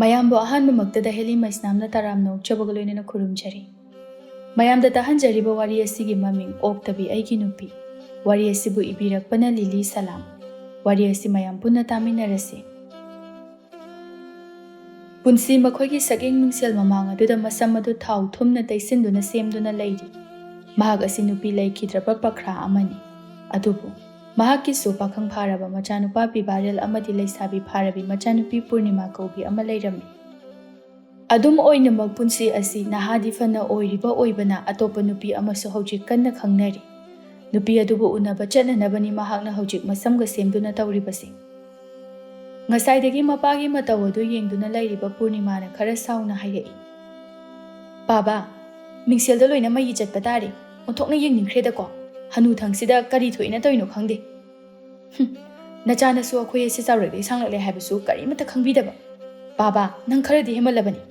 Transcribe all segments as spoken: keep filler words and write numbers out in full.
ꯃꯌꯥꯝꯕꯨ ꯑꯍꯥꯟꯕꯃꯛꯇꯗ ꯍꯦꯂꯤ ꯃꯩꯁꯅꯥꯝꯅ ꯇꯔꯥꯝꯅ ꯑꯣꯛꯆꯕꯒ ꯂꯣꯏꯅꯅ ꯈꯨꯔꯨꯝꯖꯔꯤ꯫ ꯃꯌꯥꯝꯗ ꯇꯥꯍꯟꯖꯔꯤꯕ ꯋꯥꯔꯤ ꯑꯁꯤꯒꯤ ꯃꯃꯤꯡ ꯑꯣꯛꯇꯕꯤ ꯑꯩꯒꯤ ꯅꯨꯄꯤ꯫ ꯋꯥꯔꯤ ꯑꯁꯤꯕꯨ ꯏꯕꯤꯔꯛꯄꯅ ꯂꯤꯂꯤ ꯁꯂꯥꯝ꯫ ꯋꯥꯔꯤ ꯑꯁꯤ ꯃꯌꯥꯝ ꯄꯨꯟꯅ ꯇꯥꯃꯤꯟꯅꯔꯁꯤ꯫ ꯄꯨꯟꯁꯤ ꯃꯈꯣꯏꯒꯤ ꯁꯛꯌꯦꯡ ꯃꯤꯡꯁꯦꯜ ꯃꯃꯥꯡ ꯑꯗꯨꯗ ꯃꯁꯝ ꯑꯗꯨ ꯊꯥꯎ ꯊꯨꯝꯅ ꯇꯩꯁꯤꯟꯗꯨꯅ ꯁꯦꯝꯗꯨꯅ ꯂꯩꯔꯤ꯫ ꯃꯍꯥꯛ ꯑꯁꯤ ꯅꯨꯄꯤ ꯂꯩꯈꯤꯗ꯭ꯔꯕ ꯄꯈ꯭ꯔꯥ ꯑꯃꯅꯤ꯫ ꯑꯗꯨꯕꯨ ꯃꯍꯥꯛꯀꯤꯁꯨ ꯄꯥꯈꯪ ꯐꯥꯔꯕ ꯃꯆꯥꯅꯨꯄꯥ ꯄꯤꯕꯥꯔꯦꯜ ꯑꯃꯗꯤ ꯂꯩꯁꯥꯕꯤ ꯐꯥꯔꯕꯤ ꯃꯆꯥꯅꯨꯄꯤ ꯄꯨꯔꯅꯤꯃꯥ ꯀꯧꯕꯤ ꯑꯃ ꯂꯩꯔꯝꯃꯤ꯫ ꯑꯗꯨꯝ ꯑꯣꯏꯅꯃꯛ ꯄꯨꯟꯁꯤ ꯑꯁꯤ ꯅꯍꯥꯗꯤ ꯐꯅ ꯑꯣꯏꯔꯤꯕ ꯑꯣꯏꯕꯅ ꯑꯇꯣꯞꯄ ꯅꯨꯄꯤ ꯑꯃꯁꯨ ꯍꯧꯖꯤꯛ ꯀꯟꯅ ꯈꯪꯅꯔꯤ꯫ ꯅꯨꯄꯤ ꯑꯗꯨꯕꯨ ꯎꯅꯕ ꯆꯠꯅꯅꯕꯅꯤ ꯃꯍꯥꯛꯅ ꯍꯧꯖꯤꯛ ꯃꯁꯝꯒ ꯁꯦꯝꯗꯨꯅ ꯇꯧꯔꯤꯕꯁꯤ꯫ ꯉꯁꯥꯏꯗꯒꯤ ꯃꯄꯥꯒꯤ ꯃꯇꯧ ꯑꯗꯨ ꯌꯦꯡꯗꯨꯅ ꯂꯩꯔꯤꯕ ꯄꯨꯔꯅꯤꯃꯥꯅ ꯈꯔ ꯁꯥꯎꯅ ꯍꯥꯏꯔꯛꯏ, "ꯄꯥꯕꯥ, ꯃꯤꯡꯁꯦꯜꯗ ꯂꯣꯏꯅ ꯃꯩ ꯆꯠꯄ ꯇꯥꯔꯦ꯫ ꯑꯣꯟꯊꯣꯛꯅ ꯌꯦꯡꯅꯤꯡꯈ꯭ꯔꯦꯗꯀꯣ꯫ ꯍꯅꯨ ꯊꯪꯁꯤꯗ ꯀꯔꯤ ꯊꯣꯛꯏꯅ ꯇꯧꯔꯤꯅꯣ ꯈꯪꯗꯦ꯫ ꯍꯨꯝ, ꯅꯆꯥꯅꯁꯨ ꯑꯩꯈꯣꯏ ꯑꯁꯤ ꯆꯥꯎꯔꯛꯂꯦ ꯁꯥꯡꯂꯛꯂꯦ ꯍꯥꯏꯕꯁꯨ ꯀꯔꯤꯃꯠꯇ ꯈꯪꯕꯤꯗꯕ꯫ ꯄꯥꯕꯥ, ꯅꯪ ꯈꯔꯗꯤ ꯍꯦꯟꯃꯜꯂꯕꯅꯤ꯫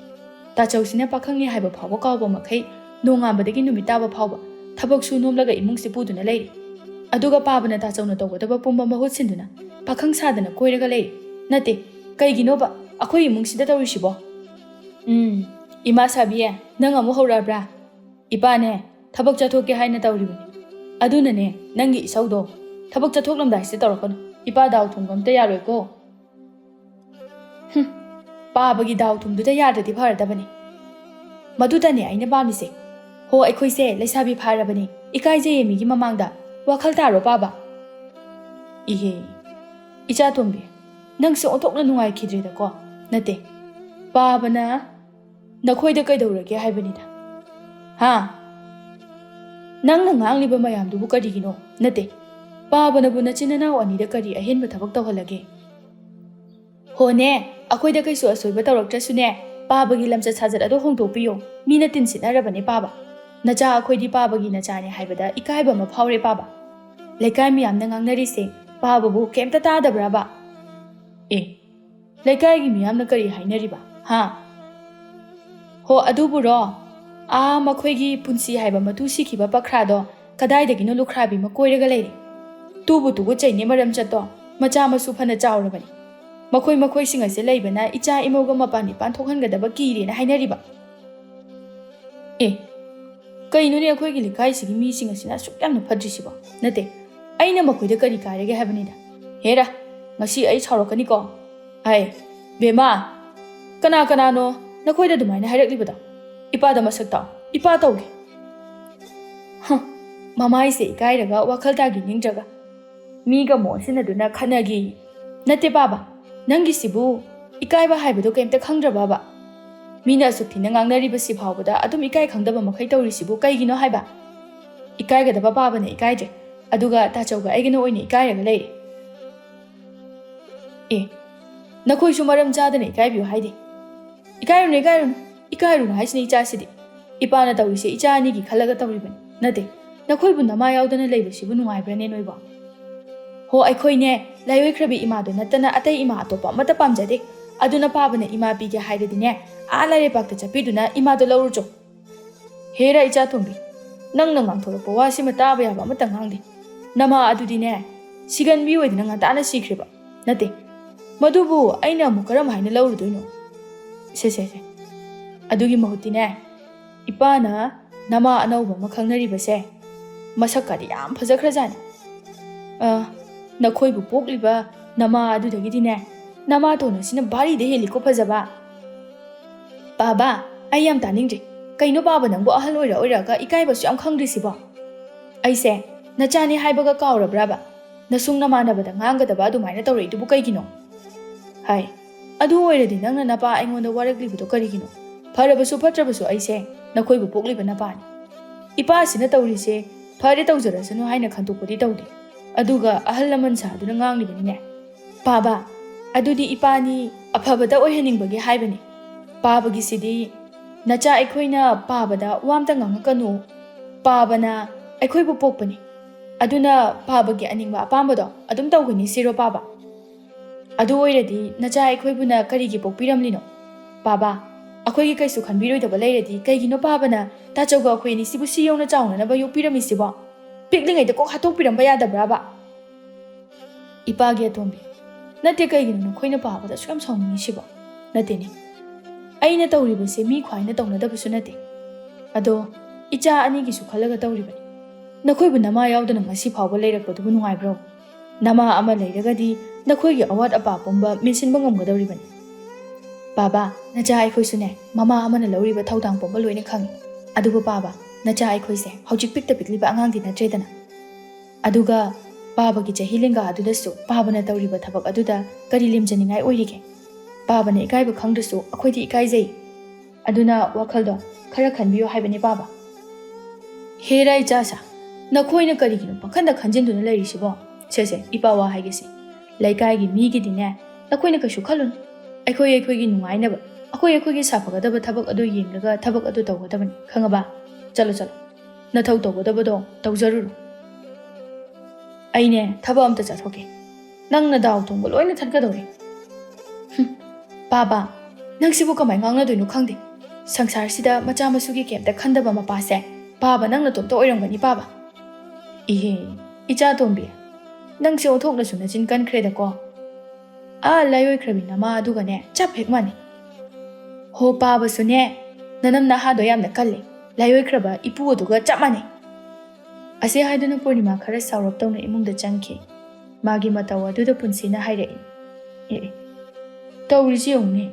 ꯇꯥꯆꯧꯁꯤꯅ ꯄꯥꯈꯪꯅꯤ ꯍꯥꯏꯕ ꯐꯥꯎꯕ ꯀꯥꯎꯕ ꯃꯈꯩ ꯅꯣꯡꯉꯥꯟꯕꯗꯒꯤ ꯅꯨꯃꯤꯠ ꯇꯥꯕ ꯐꯥꯎꯕ ꯊꯕꯛ ꯁꯨ ꯅꯣꯝꯂꯒ ꯏꯃꯨꯡꯁꯤ ꯄꯨꯗꯨꯅ ꯂꯩꯔꯤ꯫ ꯑꯗꯨꯒ ꯄꯥꯕꯅ ꯇꯥꯆꯧꯅ ꯇꯧꯒꯗꯕ ꯄꯨꯝꯕ ꯃꯍꯨꯠ ꯁꯤꯟꯗꯨꯅ ꯄꯥꯈꯪ ꯁꯥꯗꯅ ꯀꯣꯏꯔꯒ ꯂꯩꯔꯤ꯫ ꯅꯠꯇꯦ, ꯀꯩꯒꯤꯅꯣꯕ ꯑꯩꯈꯣꯏ ꯏꯃꯨꯡꯁꯤꯗ ꯇꯧꯔꯤꯁꯤꯕꯣ?" "ꯎꯝ, ꯏꯃꯥ ꯁꯥꯕꯤ, ꯅꯪ ꯑꯃꯨꯛ ꯍꯧꯔꯛꯑꯕ꯭ꯔꯥ?" "ꯏꯄꯥꯅꯦ, ꯊꯕꯛ ꯆꯠꯊꯣꯛꯀꯦ ꯍꯥꯏꯅ ꯇꯧꯔꯤꯕꯅꯤ꯫ ꯑꯗꯨꯅꯅꯦ, ꯅꯪꯒꯤ ꯏꯁꯧꯗꯣ ꯊꯕꯛ ꯆꯠꯊꯣꯛꯂꯝꯗꯥꯏꯁꯤꯗ ꯇꯧꯔꯛꯀꯅꯨ꯫ ꯏꯄꯥ ꯗꯥꯎ ꯊꯨꯝꯕ ꯑꯝꯇ ꯌꯥꯔꯣꯏꯀꯣ꯫" "ꯍꯨꯝ, ꯄꯥꯕꯒꯤ ꯗꯥꯎ ꯊꯨꯝꯗꯨꯗ ꯌꯥꯗ꯭ꯔꯗꯤ ꯐꯔꯗꯕꯅꯤ꯫ ꯃꯗꯨꯗꯅꯦ ꯑꯩꯅ ꯄꯥꯝꯃꯤꯁꯦ꯫ ꯍꯣ, ꯑꯩꯈꯣꯏꯁꯦ ꯂꯩꯁꯥꯕꯤ ꯐꯥꯔꯕꯅꯤ, ꯏꯀꯥꯏꯖꯩꯌꯦ ꯃꯤꯒꯤ ꯃꯃꯥꯡꯗ꯫ ꯋꯥꯈꯜ ꯇꯥꯔꯣ ꯄꯥꯕ꯫" "ꯏꯍꯦ, ꯏꯆꯥ ꯇꯣꯝꯕꯤ, ꯅꯪꯁꯦ ꯑꯣꯟꯊꯣꯛꯅ ꯅꯨꯡꯉꯥꯏꯈꯤꯗ꯭ꯔꯦꯗꯀꯣ꯫ ꯅꯠꯇꯦ, ꯄꯥꯕꯅ ꯅꯈꯣꯏꯗ ꯀꯩꯗꯧꯔꯒꯦ ꯍꯥꯏꯕꯅꯤꯗ꯫ ꯍꯥ? ꯅꯪꯅ ꯉꯥꯡꯂꯤꯕ ꯃꯌꯥꯝꯗꯨꯕꯨ ꯀꯔꯤꯒꯤꯅꯣ? ꯅꯠꯇꯦ, ꯄꯥꯕꯅꯕꯨ ꯅꯆꯤꯟ ꯅꯅꯥꯎ ꯑꯅꯤꯗ ꯀꯔꯤ ꯑꯍꯦꯟꯕ ꯊꯕꯛ ꯇꯧꯍꯜꯂꯒꯦ?" "ꯍꯣꯅꯦ, ꯑꯩꯈꯣꯏꯗ ꯀꯩꯁꯨ ꯑꯁꯣꯏꯕ ꯇꯧꯔꯛꯇ꯭ꯔꯁꯨꯅꯦ, ꯄꯥꯕꯒꯤ ꯂꯝꯆꯠ ꯁꯥꯖꯠ ꯑꯗꯣ ꯍꯣꯡꯗꯣꯛꯄꯤꯌꯣ꯫ ꯃꯤꯅ ꯇꯤꯟ ꯁꯤꯠꯅꯔꯕꯅꯦ ꯄꯥꯕ꯫ ꯅꯆꯥ ꯑꯩꯈꯣꯏꯗꯤ ꯄꯥꯕꯒꯤ ꯅꯆꯥꯅꯦ ꯍꯥꯏꯕꯗ ꯏꯀꯥꯏꯕ ꯑꯃ ꯐꯥꯎꯔꯦ ꯄꯥꯕ꯫ ꯂꯩꯀꯥꯏ ꯃꯤꯌꯥꯝꯅ ꯉꯥꯡꯅꯔꯤꯁꯦ ꯄꯥꯕꯕꯨ ꯀꯩꯝꯇ ꯇꯥꯗꯕ꯭ꯔꯕ?" "ꯑꯦ, ꯂꯩꯀꯥꯏꯒꯤ ꯃꯤꯌꯥꯝꯅ ꯀꯔꯤ ꯍꯥꯏꯅꯔꯤꯕ? ꯍꯥ?" "ꯍꯣ, ꯑꯗꯨꯕꯨꯔꯣ? ꯑꯥ, ꯃꯈꯣꯏꯒꯤ ꯄꯨꯟꯁꯤ ꯍꯥꯏꯕ ꯃꯇꯨ ꯁꯤꯈꯤꯕ ꯄꯈ꯭ꯔꯥꯗꯣ ꯀꯗꯥꯏꯗꯒꯤꯅꯣ ꯂꯨꯈ꯭ꯔꯥꯕꯤ ꯑꯃ ꯀꯣꯏꯔꯒ ꯂꯩꯔꯦ꯫ ꯇꯨꯕꯨ ꯇꯨꯒꯨꯠꯆꯩꯅꯦ ꯃꯔꯝ ꯆꯠꯇꯣ, ꯃꯆꯥ ꯃꯁꯨ ꯐꯅ ꯆꯥꯎꯔꯕꯅꯤ꯫ ꯃꯈꯣꯏ ꯃꯈꯣꯏꯁꯤꯡ ꯑꯁꯦ ꯂꯩꯕꯅ ꯏꯆꯥ ꯏꯃꯧꯒ ꯃꯄꯥꯟ ꯏꯄꯥꯟ ꯊꯣꯛꯍꯟꯒꯗꯕ ꯀꯤꯔꯦꯅ ꯍꯥꯏꯅꯔꯤꯕ꯫ ꯑꯦ, ꯀꯩꯅꯣꯅꯦ ꯑꯩꯈꯣꯏꯒꯤ ꯂꯩꯀꯥꯏꯁꯤꯒꯤ ꯃꯤꯁꯤꯡ ꯑꯁꯤꯅ ꯑꯁꯨꯛ ꯌꯥꯝꯅ ꯐꯠꯇ꯭ꯔꯤꯁꯤꯕꯣ? ꯅꯠꯇꯦ, ꯑꯩꯅ ꯃꯈꯣꯏꯗ ꯀꯔꯤ ꯀꯥꯏꯔꯒꯦ ꯍꯥꯏꯕꯅꯤꯗ꯫ ꯍꯦꯔꯥ, ꯉꯁꯤ ꯑꯩ ꯁꯥꯎꯔꯛꯀꯅꯤꯀꯣ꯫ ꯑꯩ, ꯕꯦꯝꯃ, ꯀꯅꯥ ꯀꯅꯥꯅꯣ ꯅꯈꯣꯏꯗ ꯑꯗꯨꯃꯥꯏꯅ ꯍꯥꯏꯔꯛꯂꯤꯕꯗꯣ? ꯏꯄꯥꯗ ꯃꯁꯛ ꯇꯥꯛꯑꯣ, ꯏꯄꯥ ꯇꯧꯒꯦ꯫ ꯍ, ꯃꯃꯥꯏꯁꯦ ꯏꯀꯥꯏꯔꯒ ꯋꯥꯈꯜ ꯇꯥꯒꯤ ꯅꯤꯡꯗ꯭ꯔꯒ ꯃꯤꯒ ꯃꯣꯟꯁꯤꯟꯅꯗꯨꯅ ꯈꯠꯅꯒꯦ꯫ ꯅꯠꯇꯦ ꯄꯥꯕ, ꯅꯪꯒꯤꯁꯤꯕꯨ ꯏꯀꯥꯏꯕ ꯍꯥꯏꯕꯗꯣ ꯀꯩꯝꯇ ꯈꯪꯗ꯭ꯔꯕꯕ? ꯃꯤꯅ ꯑꯁꯨꯛ ꯊꯤꯅ ꯉꯥꯡꯅꯔꯤꯕꯁꯤ ꯐꯥꯎꯕꯗ ꯑꯗꯨꯝ ꯏꯀꯥꯏ ꯈꯪꯗꯕ ꯃꯈꯩ ꯇꯧꯔꯤꯁꯤꯕꯨ ꯀꯩꯒꯤꯅꯣ ꯍꯥꯏꯕ? ꯏꯀꯥꯏꯒꯗꯕ ꯄꯥꯕꯅ ꯏꯀꯥꯏꯗ꯭ꯔꯦ, ꯑꯗꯨꯒ ꯇꯥꯆꯧꯒ ꯑꯩꯒꯅ ꯑꯣꯏꯅ ꯏꯀꯥꯏꯔꯒ ꯂꯩꯔꯦ꯫ ꯑꯦ, ꯅꯈꯣꯏꯁꯨ ꯃꯔꯝ ꯆꯥꯗꯅ ꯏꯀꯥꯏꯕꯤꯌꯨ ꯍꯥꯏꯗꯦ꯫ ꯏꯀꯥꯏꯔꯨꯅꯨ, ꯏꯀꯥꯏꯔꯨꯅꯨ, ꯏꯀꯥꯏꯔꯨꯅꯨ ꯍꯥꯏꯁꯤꯅꯤ ꯏꯆꯥꯁꯤꯗꯤ꯫ ꯏꯄꯥꯅ ꯇꯧꯔꯤꯁꯦ ꯏꯆꯥ ꯑꯅꯤꯒꯤ ꯈꯜꯂꯒ ꯇꯧꯔꯤꯕꯅꯤ꯫ ꯅꯠꯇꯦ, ꯅꯈꯣꯏꯕꯨ ꯅꯃꯥ ꯌꯥꯎꯗꯅ ꯂꯩꯕꯁꯤꯕꯨ ꯅꯨꯡꯉꯥꯏꯕ꯭ꯔꯅꯦ ꯅꯣꯏꯕꯣ? ꯍꯣ, ꯑꯩꯈꯣꯏꯅꯦ, ꯂꯥꯏꯑꯣꯏꯈ꯭ꯔꯕꯤ ꯏꯃꯥꯗꯣ ꯅꯠꯇꯅ ꯑꯇꯩ ꯏꯃꯥ ꯑꯇꯣꯞꯄ ꯑꯃꯠꯇ ꯄꯥꯝꯖꯗꯦ꯫ ꯑꯗꯨꯅ ꯄꯥꯕꯅ ꯏꯃꯥ ꯄꯤꯒꯦ ꯍꯥꯏꯔꯗꯤꯅꯦ, ꯑꯥ ꯂꯥꯏꯔꯩꯄꯥꯛꯇ ꯆꯠꯄꯤꯗꯨꯅ ꯏꯃꯥꯗꯣ ꯂꯧꯔꯨꯆꯣ꯫ ꯍꯦꯔꯥ ꯏꯆꯥ ꯇꯣꯝꯕꯤ, ꯅꯪꯅ ꯉꯥꯡꯊꯣꯔꯛꯄ ꯋꯥꯁꯤꯃ ꯇꯥꯕ ꯌꯥꯕ ꯑꯃꯠꯇ ꯉꯥꯡꯗꯦ꯫ ꯅꯃꯥ ꯑꯗꯨꯗꯤꯅꯦ, ꯁꯤꯒꯟꯕꯤ ꯑꯣꯏꯗꯅ ꯉꯟꯇꯥꯅ ꯁꯤꯈ꯭ꯔꯦꯕ꯫ ꯅꯠꯇꯦ, ꯃꯗꯨꯕꯨ ꯑꯩꯅ ꯑꯃꯨꯛ ꯀꯔꯝ ꯍꯥꯏꯅ ꯂꯧꯔꯨꯗꯣꯏꯅꯣ? ꯁꯦ, ꯁꯦ, ꯁꯦ꯫ ꯑꯗꯨꯒꯤ ꯃꯍꯨꯠꯇꯤꯅꯦ, ꯏꯄꯥꯅ ꯅꯃꯥ ꯑꯅꯧꯕ ꯑꯃ ꯈꯪꯅꯔꯤꯕꯁꯦ ꯃꯁꯛꯀꯗꯤ ꯌꯥꯝ ꯐꯖꯈ꯭ꯔꯖꯥꯠꯅꯤ꯫ ꯑ, ꯅꯈꯣꯏꯕꯨ ꯄꯣꯛꯂꯤꯕ ꯅꯃꯥ ꯑꯗꯨꯗꯒꯤꯗꯤꯅꯦ, ꯅꯃꯥꯇꯣꯟ ꯑꯁꯤꯅ ꯚꯥꯔꯤꯗ ꯍꯦꯜꯂꯤꯀꯣ ꯐꯖꯕ꯫ ꯄꯥꯕ, ꯑꯩ ꯌꯥꯝ ꯇꯥꯅꯤꯡꯗ꯭ꯔꯦ꯫ ꯀꯩꯅꯣ ꯄꯥꯕ, ꯅꯪꯕꯨ ꯑꯍꯜ ꯑꯣꯏꯔ ꯑꯣꯏꯔꯒ ꯏꯀꯥꯏꯕꯁꯨ ꯌꯥꯝ ꯈꯪꯗ꯭ꯔꯤꯁꯤꯕꯣ? ꯑꯩꯁꯦ ꯅꯆꯥꯅꯤ ꯍꯥꯏꯕꯒ ꯀꯥꯎꯔꯕ꯭ꯔꯕ? ꯅꯁꯨꯡ ꯅꯃꯥꯟꯅꯕꯗ ꯉꯥꯡꯒꯗꯕ ꯑꯗꯨꯃꯥꯏꯅ ꯇꯧꯔꯛꯏꯗꯨꯕꯨ ꯀꯩꯒꯤꯅꯣ? ꯍꯥꯏ, ꯑꯗꯨ ꯑꯣꯏꯔꯗꯤ ꯅꯪꯅ ꯅꯄꯥ ꯑꯩꯉꯣꯟꯗ ꯋꯥꯔꯛꯂꯤꯕꯗꯣ ꯀꯔꯤꯒꯤꯅꯣ? ꯐꯔꯕꯁꯨ ꯐꯠꯇ꯭ꯔꯕꯁꯨ ꯑꯩꯁꯦ ꯅꯈꯣꯏꯕꯨ ꯄꯣꯛꯂꯤꯕ ꯅꯄꯥꯅꯤ꯫ ꯏꯄꯥꯁꯤꯅ ꯇꯧꯔꯤꯁꯦ ꯐꯔꯦ ꯇꯧꯖꯔꯁꯅꯨ ꯍꯥꯏꯅ ꯈꯟꯇꯣꯛꯄꯗꯤ ꯇꯧꯗꯦ꯫ ꯑꯗꯨꯒ ꯑꯍꯜ ꯂꯃꯟ ꯁꯥꯗꯨꯅ ꯉꯥꯡꯂꯤꯕꯅꯤꯅꯦ꯫ ꯄꯥꯕ, ꯑꯗꯨꯗꯤ ꯏꯄꯥꯅꯤ ꯑꯐꯕꯇ ꯑꯣꯏꯍꯟꯅꯤꯡꯕꯒꯤ ꯍꯥꯏꯕꯅꯤ꯫ ꯄꯥꯕꯒꯤꯁꯤꯗꯤ ꯅꯆꯥ ꯑꯩꯈꯣꯏꯅ ꯄꯥꯕꯗ ꯋꯥ ꯑꯝꯇ ꯉꯥꯡꯉꯛꯀꯅꯨ꯫ ꯄꯥꯕꯅ ꯑꯩꯈꯣꯏꯕꯨ ꯄꯣꯛꯄꯅꯤ꯫ ꯑꯗꯨꯅ ꯄꯥꯕꯒꯤ ꯑꯅꯤꯡꯕ ꯑꯄꯥꯝꯕꯗꯣ ꯑꯗꯨꯝ ꯇꯧꯒꯅꯤ ꯁꯤꯔꯣ ꯄꯥꯕ? ꯑꯗꯨ ꯑꯣꯏꯔꯗꯤ ꯅꯆꯥ ꯑꯩꯈꯣꯏꯕꯨꯅ ꯀꯔꯤꯒꯤ ꯄꯣꯛꯄꯤꯔꯝꯂꯤꯅꯣ? ꯄꯥꯕ, ꯑꯩꯈꯣꯏꯒꯤ ꯀꯩꯁꯨ ꯈꯟꯕꯤꯔꯣꯏꯗꯕ ꯂꯩꯔꯗꯤ ꯀꯩꯒꯤꯅꯣ ꯄꯥꯕꯅ ꯇꯥꯆꯧꯒ ꯑꯩꯈꯣꯏ ꯑꯅꯤꯁꯤꯕꯨ ꯁꯤ ꯌꯧꯅ ꯆꯥꯎꯅꯅꯕ ꯌꯣꯛꯄꯤꯔꯝꯃꯤꯁꯤꯕꯣ? ꯄꯤꯛꯂꯤꯉꯩꯗ ꯀꯣꯛ ꯍꯥꯠꯇꯣꯛꯄꯤꯔꯝꯕ ꯌꯥꯗꯕ꯭ꯔꯥꯕ? ꯏꯄꯥꯒꯤ ꯑꯇꯣꯝꯕꯤ, ꯅꯠꯇꯦ, ꯀꯩꯒꯤꯅꯣ ꯅꯈꯣꯏꯅ ꯄꯥꯕꯗ ꯑꯁꯨꯛ ꯌꯥꯝ ꯁꯥꯎꯅꯤꯡꯉꯤꯁꯤꯕꯣ? ꯅꯠꯇꯦꯅꯦ, ꯑꯩꯅ ꯇꯧꯔꯤꯕꯁꯦ ꯃꯤ ꯈ꯭ꯋꯥꯏꯅ ꯇꯧꯅꯗꯕꯁꯨ ꯅꯠꯇꯦ꯫ ꯑꯗꯣ ꯏꯆꯥ ꯑꯅꯤꯒꯤꯁꯨ ꯈꯜꯂꯒ ꯇꯧꯔꯤꯕꯅꯤ꯫ ꯅꯈꯣꯏꯕꯨ ꯅꯃꯥ ꯌꯥꯎꯗꯅ ꯉꯁꯤ ꯐꯥꯎꯕ ꯂꯩꯔꯛꯄꯗꯨꯕꯨ ꯅꯨꯡꯉꯥꯏꯕ꯭ꯔꯣ? ꯅꯃꯥ ꯑꯃ ꯂꯩꯔꯒꯗꯤ ꯅꯈꯣꯏꯒꯤ ꯑꯋꯥꯠ ꯑꯄꯥ ꯄꯨꯝꯕ ꯃꯦꯟꯁꯤꯟꯕ ꯉꯝꯒꯗꯧꯔꯤꯕꯅꯤ꯫ ꯕꯥꯕꯥ, ꯅꯆꯥ ꯑꯩꯈꯣꯏꯁꯨꯅꯦ, ꯃꯃꯥ ꯑꯃꯅ ꯂꯧꯔꯤꯕ ꯊꯧꯗꯥꯡ ꯄꯨꯝꯕ ꯂꯣꯏꯅ ꯈꯪꯏ꯫ ꯑꯗꯨꯕꯨ ꯄꯥꯕ, ꯅꯆꯥ ꯑꯩꯈꯣꯏꯁꯦ ꯍꯧꯖꯤꯛ ꯄꯤꯛꯇ ꯄꯤꯛꯂꯤꯕ ꯑꯉꯥꯡꯗꯤ ꯅꯠꯇ꯭ꯔꯦꯗꯅ꯫ ꯑꯗꯨꯒ ꯄꯥꯕꯒꯤ ꯆꯍꯤ ꯂꯦꯡꯒꯥ ꯑꯗꯨꯗꯁꯨ ꯄꯥꯕꯅ ꯇꯧꯔꯤꯕ ꯊꯕꯛ ꯑꯗꯨꯗ ꯀꯔꯤ ꯂꯦꯝꯖꯅꯤꯡꯉꯥꯏ ꯑꯣꯏꯔꯤꯒꯦ? ꯄꯥꯕꯅ ꯏꯀꯥꯏꯕ ꯈꯪꯗ꯭ꯔꯁꯨ ꯑꯩꯈꯣꯏꯗꯤ ꯏꯀꯥꯏꯖꯩ꯫ ꯑꯗꯨꯅ ꯋꯥꯈꯜꯗꯣ ꯈꯔ ꯈꯟꯕꯤꯌꯨ ꯍꯥꯏꯕꯅꯤ ꯄꯥꯕ꯫ ꯍꯦꯔꯥ ꯏꯆꯥꯁꯥ, ꯅꯈꯣꯏꯅ ꯀꯔꯤꯒꯤꯅꯣ ꯄꯥꯈꯟꯗ ꯈꯟꯖꯤꯟꯗꯨꯅ ꯂꯩꯔꯤꯁꯤꯕꯣ? ꯁꯦ ꯁꯦ, ꯏꯄꯥ ꯋꯥ ꯍꯥꯏꯒꯦꯁꯦ꯫ ꯂꯩꯀꯥꯏꯒꯤ ꯃꯤꯒꯤꯗꯤꯅꯦ, ꯅꯈꯣꯏꯅ ꯀꯩꯁꯨ ꯈꯜꯂꯨꯅꯨ꯫ ꯑꯩꯈꯣꯏ ꯑꯩꯈꯣꯏꯒꯤ ꯅꯨꯡꯉꯥꯏꯅꯕ, ꯑꯩꯈꯣꯏ ꯑꯩꯈꯣꯏꯒꯤ ꯁꯥꯐꯒꯗꯕ ꯊꯕꯛ ꯑꯗꯨ ꯌꯦꯡꯂꯒ ꯊꯕꯛ ꯑꯗꯨ ꯇꯧꯒꯗꯕꯅꯤ, ꯈꯪꯉꯕ? ꯆꯠꯂꯣ ꯆꯠꯂꯣ, ꯅꯊꯧ ꯇꯧꯒꯗꯕꯗꯣ ꯇꯧꯖꯔꯨꯔꯣ꯫ ꯑꯩꯅꯦ ꯊꯕꯛ ꯑꯝꯇ ꯆꯠꯊꯣꯛꯀꯦ, ꯅꯪꯅ ꯗꯥꯎ ꯊꯣꯡꯕ ꯂꯣꯏꯅ ꯊꯠꯀꯗꯧꯔꯦ꯫ ꯍꯨꯝ, ꯄꯥꯕ, ꯅꯪꯁꯤꯕꯨ ꯀꯃꯥꯏ ꯉꯥꯡꯅꯗꯣꯏꯅꯣ ꯈꯪꯗꯦ꯫ ꯁꯪꯁꯥꯔꯁꯤꯗ ꯃꯆꯥ ꯃꯁꯨꯒꯤ ꯀꯩꯝꯇ ꯈꯟꯗꯕ ꯃꯄꯥꯁꯦ ꯄꯥꯕ ꯅꯪ ꯅꯇꯣꯝꯇ ꯑꯣꯏꯔꯝꯒꯅꯤ ꯄꯥꯕ꯫ ꯏꯍꯦ, ꯏꯆꯥ ꯇꯣꯝꯕꯤ, ꯅꯪꯁꯦ ꯑꯣꯟꯊꯣꯛꯅꯁꯨ ꯅꯆꯤꯟ ꯀꯟꯈ꯭ꯔꯦꯗꯀꯣ꯫ ꯑꯥ ꯂꯥꯏꯑꯣꯏꯈ꯭ꯔꯕꯤ ꯅꯃꯥ ꯑꯗꯨꯒꯅꯦ ꯆꯞ ꯍꯦꯛ ꯃꯥꯟꯅꯩ꯫ ꯍꯣ ꯄꯥꯕꯁꯨꯅꯦ, ꯅꯅꯝ ꯅꯍꯥꯗꯣ ꯌꯥꯝꯅ ꯀꯜꯂꯤ, ꯂꯥꯏꯑꯣꯏꯈ꯭ꯔꯕ ꯏꯄꯨ ꯑꯗꯨꯒ ꯆꯞ ꯃꯥꯟꯅꯩ꯫ ꯑꯁꯤ ꯍꯥꯏꯗꯨꯅ ꯄꯨꯔꯅꯤꯃꯥ ꯈꯔ ꯁꯥꯎꯔꯞ ꯇꯧꯅ ꯏꯃꯨꯡꯗ ꯆꯪꯈꯤ꯫ ꯃꯥꯒꯤ ꯃꯇꯧ ꯑꯗꯨꯗ ꯄꯨꯟꯁꯤꯅ ꯍꯥꯏꯔꯛꯏ, "ꯑꯦ, ꯑꯦ, ꯇꯧꯔꯤꯁꯤ ꯌꯦꯡꯉꯨꯅꯦ,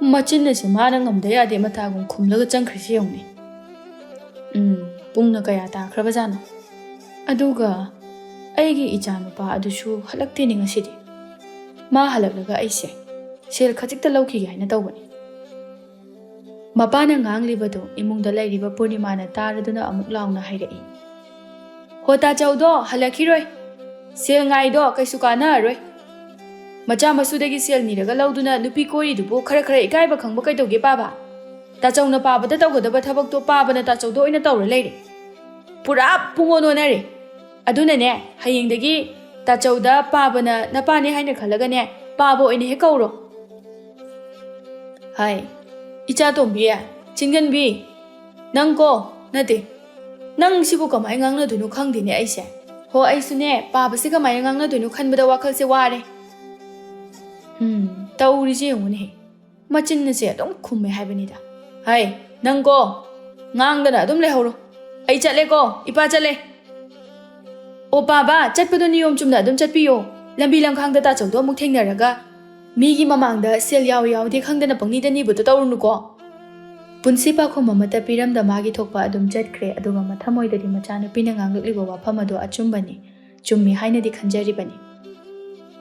ꯃꯆꯤꯟ ꯑꯁꯤ ꯃꯥꯅ ꯉꯝꯗ ꯌꯥꯗꯦ ꯃꯇꯥꯒꯨꯝ ꯈꯨꯝꯂꯒ ꯆꯪꯈ꯭ꯔꯤꯁꯤ ꯌꯦꯡꯉꯨꯅꯦ꯫ ꯎꯝ, ꯄꯨꯡꯅ ꯀꯌꯥ ꯇꯥꯈ꯭ꯔꯕꯖꯥꯠꯅꯣ? ꯑꯗꯨꯒ ꯑꯩꯒꯤ ꯏꯆꯥꯅꯨꯄꯥ ꯑꯗꯨꯁꯨ ꯍꯜꯂꯛꯇꯦꯅꯦ ꯉꯁꯤꯗꯤ꯫ ꯃꯥ ꯍꯜꯂꯛꯂꯒ ꯑꯩꯁꯦ ꯁꯦꯜ ꯈꯖꯤꯛꯇ ꯂꯧꯈꯤꯒꯦ ꯍꯥꯏꯅ ꯇꯧꯕꯅꯤ"꯫ ꯃꯄꯥꯅ ꯉꯥꯡꯂꯤꯕꯗꯨ ꯏꯃꯨꯡꯗ ꯂꯩꯔꯤꯕ ꯄꯨꯔꯅꯤꯃꯥꯅ ꯇꯥꯔꯗꯨꯅ ꯑꯃꯨꯛ ꯂꯥꯎꯅ ꯍꯥꯏꯔꯛꯏ, "ꯍꯣ ꯇꯥꯆꯧꯗꯣ ꯍꯜꯂꯛꯈꯤꯔꯣꯏ꯫ ꯁꯦꯜ ꯉꯥꯏꯗꯣ ꯀꯩꯁꯨ ꯀꯥꯟꯅꯔꯔꯣꯏ꯫ ꯃꯆꯥ ꯃꯁꯨꯗꯒꯤ ꯁꯦꯜ ꯅꯤꯔꯒ ꯂꯧꯗꯨꯅ ꯅꯨꯄꯤ ꯀꯣꯏꯔꯤꯗꯨꯕꯨ ꯈꯔ ꯈꯔ ꯏꯀꯥꯏꯕ ꯈꯪꯕ ꯀꯩꯗꯧꯒꯦ ꯄꯥꯕ? ꯇꯥꯆꯧꯅ ꯄꯥꯕꯗ ꯇꯧꯒꯗꯕ ꯊꯕꯛꯇꯣ ꯄꯥꯕꯅ ꯇꯥꯆꯧꯗ ꯑꯣꯏꯅ ꯇꯧꯔ ꯂꯩꯔꯦ꯫ ꯄꯨꯔꯥ ꯄꯨꯡꯑꯣꯟ ꯑꯣꯟꯅꯔꯦ꯫ ꯑꯗꯨꯅꯅꯦ, ꯍꯌꯦꯡꯗꯒꯤ ꯇꯥꯆꯧꯗ ꯄꯥꯕꯅ ꯅꯄꯥꯅꯦ ꯍꯥꯏꯅ ꯈꯜꯂꯒꯅꯦ, ꯄꯥꯕ ꯑꯣꯏꯅ ꯍꯦꯛ ꯀꯧꯔꯣ"꯫ ꯍꯥꯏ, ꯏꯆꯥ ꯇꯣꯝꯕꯤ, ꯆꯤꯡꯒꯟꯕꯤ, ꯅꯪꯀꯣ, ꯅꯠꯇꯦ, ꯅꯪ ꯁꯤꯕꯨ ꯀꯃꯥꯏꯅ ꯉꯥꯡꯅꯗꯣꯏꯅꯣ ꯈꯪꯗꯦꯅꯦ ꯑꯩꯁꯦ꯫ ꯍꯣ, ꯑꯩꯁꯨꯅꯦ, ꯄꯥꯕꯁꯦ ꯀꯃꯥꯏꯅ ꯉꯥꯡꯅꯗꯣꯏꯅꯣ ꯈꯟꯕꯗ ꯋꯥꯈꯜꯁꯦ ꯋꯥꯔꯦ꯫ ꯇꯧꯔꯤꯁꯦ ꯌꯦꯡꯉꯨꯅꯦꯍꯦ, ꯃꯆꯤꯟ ꯑꯁꯦ ꯑꯗꯨꯝ ꯈꯨꯝꯃꯦ ꯍꯥꯏꯕꯅꯤꯗ꯫ ꯍꯩ, ꯅꯪꯀꯣ, ꯉꯥꯡꯗꯅ ꯑꯗꯨꯝ ꯂꯩꯍꯧꯔꯣ꯫ ꯑꯩ ꯆꯠꯂꯦꯀꯣ, ꯏꯄꯥ ꯆꯠꯂꯦ꯫ ꯑꯣ ꯄꯥꯕ, ꯆꯠꯄꯗꯣ ꯅꯤꯌꯣꯝ ꯆꯨꯝꯅ ꯑꯗꯨꯝ ꯆꯠꯄꯤꯌꯣ꯫ ꯂꯝꯕꯤ ꯂꯝꯈꯥꯡꯗ ꯇꯥꯆꯧꯗꯣ ꯑꯃꯨꯛ ꯊꯦꯡꯅꯔꯒ ꯃꯤꯒꯤ ꯃꯃꯥꯡꯗ ꯁꯦꯜ ꯌꯥꯎꯏ ꯌꯥꯎꯗꯦ ꯈꯪꯗꯅ ꯄꯪꯅꯤꯗ ꯅꯤꯕꯗꯣ ꯇꯧꯔꯨꯅꯨꯀꯣ꯫ ꯄꯨꯟꯁꯤ ꯄꯥꯈꯨꯝ ꯑꯃꯠꯇ ꯄꯤꯔꯝꯗ ꯃꯥꯒꯤ ꯊꯣꯛꯄ ꯑꯗꯨꯝ ꯆꯠꯈ꯭ꯔꯦ꯫ ꯑꯗꯨꯒ ꯃꯊꯃꯣꯏꯗꯗꯤ ꯃꯆꯥꯅꯨꯄꯤꯅ ꯉꯥꯡꯂꯛꯂꯤꯕ ꯋꯥꯐꯝ ꯑꯗꯨ ꯑꯆꯨꯝꯕꯅꯤ, ꯆꯨꯝꯃꯤ ꯍꯥꯏꯅꯗꯤ ꯈꯟꯖꯔꯤꯕꯅꯤ꯫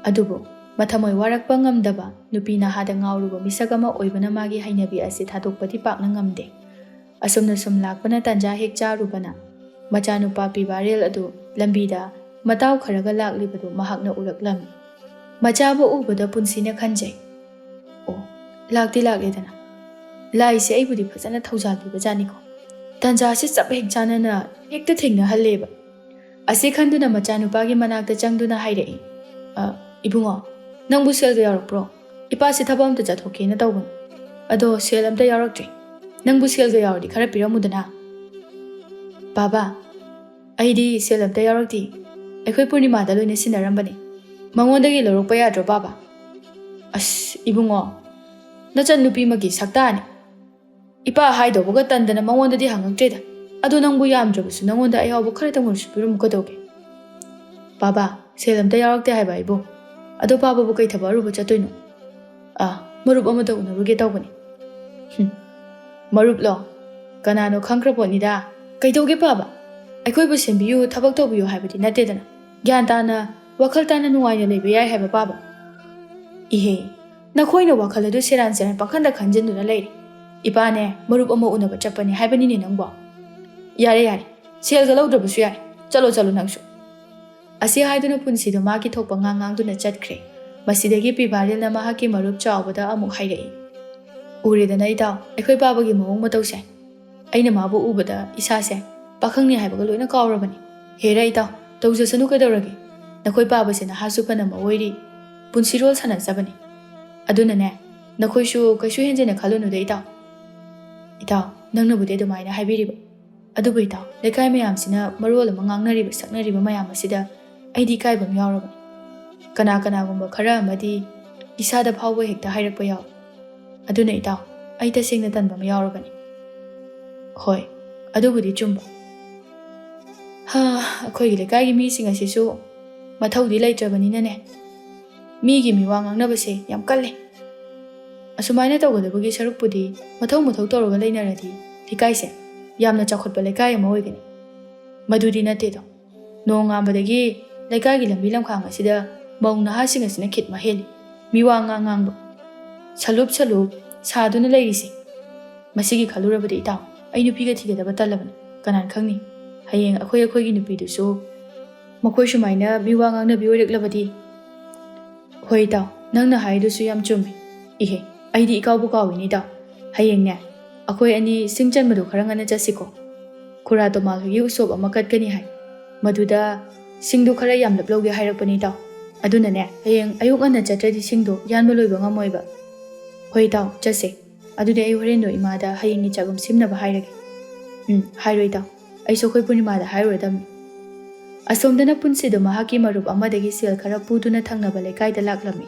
ꯑꯗꯨꯕꯨ ꯃꯊꯃꯣꯏ ꯋꯥꯔꯛꯄ ꯉꯝꯗꯕ, ꯅꯨꯄꯤ ꯅꯍꯥꯗ ꯉꯥꯎꯔꯨꯕ ꯃꯤꯁꯛ ꯑꯃ ꯑꯣꯏꯕꯅ ꯃꯥꯒꯤ ꯍꯩꯅꯕꯤ ꯑꯁꯤ ꯊꯥꯗꯣꯛꯄꯗꯤ ꯄꯥꯛꯅ ꯉꯝꯗꯦ꯫ ꯑꯁꯨꯝꯅ ꯁꯨꯝ ꯂꯥꯛꯄꯅ ꯇꯥꯟꯖꯥ ꯍꯦꯛ ꯆꯥꯔꯨꯕꯅ ꯃꯆꯥꯅꯨꯄꯥ ꯄꯤꯕꯥꯔꯦꯜ ꯑꯗꯨ ꯂꯝꯕꯤꯗ ꯃꯇꯥꯎ ꯈꯔꯒ ꯂꯥꯛꯂꯤꯕꯗꯨ ꯃꯍꯥꯛꯅ ꯎꯔꯛꯂꯝꯃꯤ꯫ ꯃꯆꯥꯕꯨ ꯎꯕꯗ ꯄꯨꯟꯁꯤꯅ ꯈꯟꯖꯩ, "ꯑꯣ, ꯂꯥꯛꯇꯤ ꯂꯥꯛꯂꯦꯗꯅ꯫ ꯂꯥꯏꯁꯦ ꯑꯩꯕꯨꯗꯤ ꯐꯖꯅ ꯊꯧꯖꯥꯜ ꯄꯤꯕꯖꯥꯠꯅꯤꯀꯣ꯫ ꯇꯥꯟꯖꯥꯁꯤ ꯆꯞ ꯍꯦꯛ ꯆꯥꯅꯅ ꯍꯦꯛꯇ ꯊꯦꯡꯅꯍꯜꯂꯦꯕ"꯫ ꯑꯁꯤ ꯈꯟꯗꯨꯅ ꯃꯆꯥꯅꯨꯄꯥꯒꯤ ꯃꯅꯥꯛꯇ ꯆꯪꯗꯨꯅ ꯍꯥꯏꯔꯛꯏ, "ꯑ, ꯏꯕꯨꯡꯉꯣ, ꯅꯪꯕꯨ ꯁꯦꯜꯒ ꯌꯥꯎꯔꯛꯄ꯭ꯔꯣ? ꯏꯄꯥꯁꯦ ꯊꯕꯛ ꯑꯝꯇ ꯆꯠꯊꯣꯛꯀꯦꯅ ꯇꯧꯕꯅꯤ꯫ ꯑꯗꯣ ꯁꯦꯜ ꯑꯝꯇ ꯌꯥꯎꯔꯛꯇ꯭ꯔꯦ꯫ ꯅꯪꯕꯨ ꯁꯦꯜꯒ ꯌꯥꯎꯔꯗꯤ ꯈꯔ ꯄꯤꯔꯝꯃꯨꯗꯅ"꯫ "ꯕꯥꯕꯥ, ꯑꯩꯗꯤ ꯁꯦꯜ ꯑꯝꯇ ꯌꯥꯎꯔꯛꯇꯦ꯫ ꯑꯩꯈꯣꯏ ꯄꯨꯔꯅꯤꯃꯥꯗ ꯂꯣꯏꯅ ꯁꯤꯟꯅꯔꯝꯕꯅꯤ꯫ ꯃꯉꯣꯟꯗꯒꯤ ꯂꯧꯔꯛꯄ ꯌꯥꯗ꯭ꯔꯣ ꯕꯥꯕꯥ?" "ꯑꯁ, ꯏꯕꯨꯡꯉꯣ, ꯅꯆꯟ ꯅꯨꯄꯤꯃꯛꯀꯤ ꯁꯛꯇꯥꯅꯤ꯫ ꯏꯄꯥ ꯍꯥꯏꯗꯧꯕꯒ ꯇꯟꯗꯅ ꯃꯉꯣꯟꯗꯗꯤ ꯍꯪꯉꯛꯇ꯭ꯔꯦꯗ꯫ ꯑꯗꯣ ꯅꯪꯕꯨ ꯌꯥꯝꯗ꯭ꯔꯕꯁꯨ ꯅꯉꯣꯟꯗ ꯑꯌꯥꯎꯕ ꯈꯔꯇꯪ ꯑꯣꯏꯔꯁꯨ ꯄꯤꯔꯝꯃꯨ ꯀꯩꯗꯧꯒꯦ?" "ꯕꯥꯕꯥ, ꯁꯦꯜ ꯑꯝꯇ ꯌꯥꯎꯔꯛꯇꯦ ꯍꯥꯏꯕ ꯑꯩꯕꯨ꯫ ꯑꯗꯣ ꯄꯥꯕꯕꯨ ꯀꯩ ꯊꯕꯛ ꯑꯔꯨꯕ ꯆꯠꯇꯣꯏꯅꯣ?" "ꯑꯥ, ꯃꯔꯨꯞ ꯑꯃꯗ ꯎꯅꯔꯨꯒꯦ ꯇꯧꯕꯅꯤ"꯫ "ꯍꯨꯝ, ꯃꯔꯨꯞꯂꯣ? ꯀꯅꯥꯅꯣ ꯈꯪꯈ꯭ꯔ ꯄꯣꯠꯅꯤꯗ꯫ ꯀꯩꯗꯧꯒꯦ ꯄꯥꯕ? ꯑꯩꯈꯣꯏꯕꯨ ꯁꯦꯝꯕꯤꯌꯨ, ꯊꯕꯛ ꯇꯧꯕꯤꯌꯨ ꯍꯥꯏꯕꯗꯤ ꯅꯠꯇꯦꯗꯅ꯫ ꯒ꯭ꯌꯥꯟ ꯇꯥꯅ, ꯋꯥꯈꯜ ꯇꯥꯅ ꯅꯨꯡꯉꯥꯏꯅ ꯂꯩꯕ ꯌꯥꯏ ꯍꯥꯏꯕ ꯄꯥꯕ"꯫ "ꯏꯍꯦ, ꯅꯈꯣꯏꯅ ꯋꯥꯈꯜ ꯑꯗꯨ ꯁꯦꯔꯥꯟ ꯁꯦꯔꯥꯟ ꯄꯥꯈꯟꯗ ꯈꯟꯖꯤꯟꯗꯨꯅ ꯂꯩꯔꯦ꯫ ꯏꯄꯥꯅꯦ, ꯃꯔꯨꯞ ꯑꯃ ꯎꯅꯕ ꯆꯠꯄꯅꯤ ꯍꯥꯏꯕꯅꯤꯅꯦ ꯅꯪꯕꯣ꯫ ꯌꯥꯔꯦ, ꯌꯥꯔꯦ, ꯁꯦꯜꯒ ꯂꯧꯗ꯭ꯔꯕꯁꯨ ꯌꯥꯔꯦ, ꯆꯠꯂꯣ, ꯆꯠꯂꯣ ꯅꯪꯁꯨ"꯫ ꯑꯁꯤ ꯍꯥꯏꯗꯨꯅ ꯄꯨꯟꯁꯤꯗꯣ ꯃꯥꯒꯤ ꯊꯣꯛꯄ ꯉꯥꯡ ꯉꯥꯡꯗꯨꯅ ꯆꯠꯈ꯭ꯔꯦ꯫ ꯃꯁꯤꯗꯒꯤ ꯄꯤꯕꯥꯔꯦꯜꯅ ꯃꯍꯥꯛꯀꯤ ꯃꯔꯨꯞ ꯆꯥꯎꯕꯗ ꯑꯃꯨꯛ ꯍꯥꯏꯔꯛꯏ, "ꯎꯔꯦꯗꯅ ꯏꯇꯥꯎ, ꯑꯩꯈꯣꯏ ꯄꯥꯕꯒꯤ ꯃꯑꯣꯡ ꯃꯇꯧꯁꯦ꯫ ꯑꯩꯅ ꯃꯥꯕꯨ ꯎꯕꯗ ꯏꯁꯥꯁꯦ ꯄꯥꯈꯪꯅꯤ ꯍꯥꯏꯕꯒ ꯂꯣꯏꯅ ꯀꯥꯎꯔꯕꯅꯤ꯫ ꯍꯦꯔꯥ ꯏꯇꯥꯎ, ꯇꯧꯖꯁꯅꯨ ꯀꯩꯗꯧꯔꯒꯦ? ꯅꯈꯣꯏ ꯄꯥꯕꯁꯦ ꯅꯍꯥꯁꯨ ꯐꯅ ꯃꯑꯣꯏꯔꯤ, ꯄꯨꯟꯁꯤꯔꯣꯜ ꯁꯥꯟꯅꯖꯕꯅꯤ꯫ ꯑꯗꯨꯅꯅꯦ, ꯅꯈꯣꯏꯁꯨ ꯀꯩꯁꯨ ꯍꯦꯟꯖꯤꯟꯅ ꯈꯜꯂꯨꯅꯨꯗ ꯏꯇꯥꯎ"꯫ "ꯏꯇꯥꯎ, ꯅꯪꯅꯕꯨꯗꯤ ꯑꯗꯨꯃꯥꯏꯅ ꯍꯥꯏꯕꯤꯔꯤꯕ꯫ ꯑꯗꯨꯕꯨ ꯏꯇꯥꯎ, ꯂꯩꯀꯥꯏ ꯃꯌꯥꯝꯁꯤꯅ ꯃꯔꯣꯜ ꯑꯃ ꯉꯥꯡꯅꯔꯤꯕ ꯁꯛꯅꯔꯤꯕ ꯃꯌꯥꯝ ꯑꯁꯤꯗ ꯑꯩꯗꯤ ꯏꯀꯥꯏꯕ ꯑꯃ ꯌꯥꯎꯔꯕꯅꯤ꯫ ꯀꯅꯥ ꯀꯅꯥꯒꯨꯝꯕ ꯈꯔ ꯑꯃꯗꯤ ꯏꯁꯥꯗ ꯐꯥꯎꯕ ꯍꯦꯛꯇ ꯍꯥꯏꯔꯛꯄ ꯌꯥꯎꯏ꯫ ꯑꯗꯨꯅ ꯏꯇꯥꯎ, ꯑꯩ ꯇꯁꯦꯡꯅ ꯇꯟꯕ ꯑꯃ ꯌꯥꯎꯔꯕꯅꯤ꯫ ꯍꯣꯏ, ꯑꯗꯨꯕꯨꯗꯤ ꯆꯨꯝꯕ꯫ ꯍꯥ, ꯑꯩꯈꯣꯏꯒꯤ ꯂꯩꯀꯥꯏꯒꯤ ꯃꯤꯁꯤꯡ ꯑꯁꯤꯁꯨ ꯃꯊꯧꯗꯤ ꯂꯩꯇ꯭ꯔꯕꯅꯤꯅꯅꯦ, ꯃꯤꯒꯤ ꯃꯤꯋꯥ ꯉꯥꯡꯅꯕꯁꯦ ꯌꯥꯝ ꯀꯜꯂꯦ꯫ ꯑꯁꯨꯃꯥꯏꯅ ꯇꯧꯒꯗꯕꯒꯤ ꯁꯔꯨꯛꯄꯨꯗꯤ ꯃꯊꯧ ꯃꯊꯧ ꯇꯧꯔꯒ ꯂꯩꯅꯔꯗꯤ ꯂꯩꯀꯥꯏꯁꯦ ꯌꯥꯝꯅ ꯆꯥꯎꯈꯠꯄ ꯂꯩꯀꯥꯏ ꯑꯃ ꯑꯣꯏꯒꯅꯤ꯫ ꯃꯗꯨꯗꯤ ꯅꯠꯇꯦꯗꯣ꯫ ꯅꯣꯡꯉꯥꯟꯕꯗꯒꯤ ꯂꯩꯀꯥꯏꯒꯤ ꯂꯝꯕꯤ ꯂꯝꯈꯥꯡ ꯑꯁꯤꯗ ꯃꯧ ꯅꯍꯥꯁꯤꯡ ꯑꯁꯤꯅ ꯈꯤꯠ ꯃꯍꯦꯜꯂꯤ, ꯃꯤꯋꯥ ꯉꯥꯡ ꯉꯥꯡꯕ, ꯁꯂꯨꯞ ꯁꯂꯨꯞ ꯁꯥꯗꯨꯅ ꯂꯩꯔꯤꯁꯦ꯫ ꯃꯁꯤꯒꯤ ꯈꯜꯂꯨꯔꯕꯗꯤ ꯏꯇꯥꯎ, ꯑꯩ ꯅꯨꯄꯤꯒ ꯊꯤꯒꯗꯕ ꯇꯜꯂꯕꯅꯤ꯫ ꯀꯅꯥꯅ ꯈꯪꯅꯤ, ꯍꯌꯦꯡ ꯑꯩꯈꯣꯏ ꯑꯩꯈꯣꯏꯒꯤ ꯅꯨꯄꯤꯗꯨꯁꯨ ꯃꯈꯣꯏ ꯁꯨꯃꯥꯏꯅ ꯃꯤꯋꯥ ꯉꯥꯡꯅꯕꯤ ꯑꯣꯏꯔꯛꯂꯕꯗꯤ? ꯍꯣꯏ ꯏꯇꯥꯎ, ꯅꯪꯅ ꯍꯥꯏꯗꯨꯁꯨ ꯌꯥꯝ ꯆꯨꯝꯃꯤ꯫ ꯏꯍꯦ, ꯑꯩꯗꯤ ꯏꯀꯥꯎꯕꯨ ꯀꯥꯎꯏꯅꯦ ꯏꯇꯥꯎ꯫ ꯍꯌꯦꯡꯅꯦ, ꯑꯩꯈꯣꯏ ꯑꯅꯤ ꯁꯤꯡ ꯆꯟꯕꯗꯣ ꯈꯔ ꯉꯟꯅ ꯆꯠꯁꯤꯀꯣ꯫ ꯈꯨꯔꯥ ꯇꯣꯃꯥꯜ ꯍꯣꯏꯒꯤ ꯎꯁꯣꯞ ꯑꯃ ꯀꯠꯀꯅꯤ ꯍꯥꯏ꯫ ꯃꯗꯨꯗ ꯁꯤꯡꯗꯨ ꯈꯔ ꯌꯥꯝꯂꯞ ꯂꯧꯒꯦ ꯍꯥꯏꯔꯛꯄꯅꯤ ꯏꯇꯥꯎ꯫ ꯑꯗꯨꯅꯅꯦ, ꯍꯌꯦꯡ ꯑꯌꯨꯛ ꯉꯟꯅ ꯆꯠꯇ꯭ꯔꯗꯤ ꯁꯤꯡꯗꯣ ꯌꯥꯟꯕ ꯂꯣꯏꯕ ꯉꯝꯃꯣꯏꯕ꯫ ꯍꯣꯏ ꯏꯇꯥꯎ, ꯆꯠꯁꯦ꯫ ꯑꯗꯨꯗꯤ ꯑꯩ ꯍꯣꯔꯦꯟꯗꯣ ꯏꯃꯥꯗ ꯍꯌꯦꯡꯒꯤ ꯆꯥꯛꯈꯨꯝ ꯁꯦꯝꯅꯕ ꯍꯥꯏꯔꯒꯦ꯫ ꯎꯝ, ꯍꯥꯏꯔꯣ ꯏꯇꯥꯎ꯫ ꯑꯩꯁꯨ ꯑꯩꯈꯣꯏ ꯄꯨꯔꯅꯤꯃꯥꯗ ꯍꯥꯏꯔꯨꯔꯗꯝꯅꯤ꯫ ꯑꯁꯣꯝꯗꯅ ꯄꯨꯟꯁꯤꯗꯨ ꯃꯍꯥꯛꯀꯤ ꯃꯔꯨꯞ ꯑꯃꯗꯒꯤ ꯁꯦꯜ ꯈꯔ ꯄꯨꯗꯨꯅ ꯊꯪꯅꯕ ꯂꯩꯀꯥꯏꯗ ꯂꯥꯛꯂꯝꯃꯤ꯫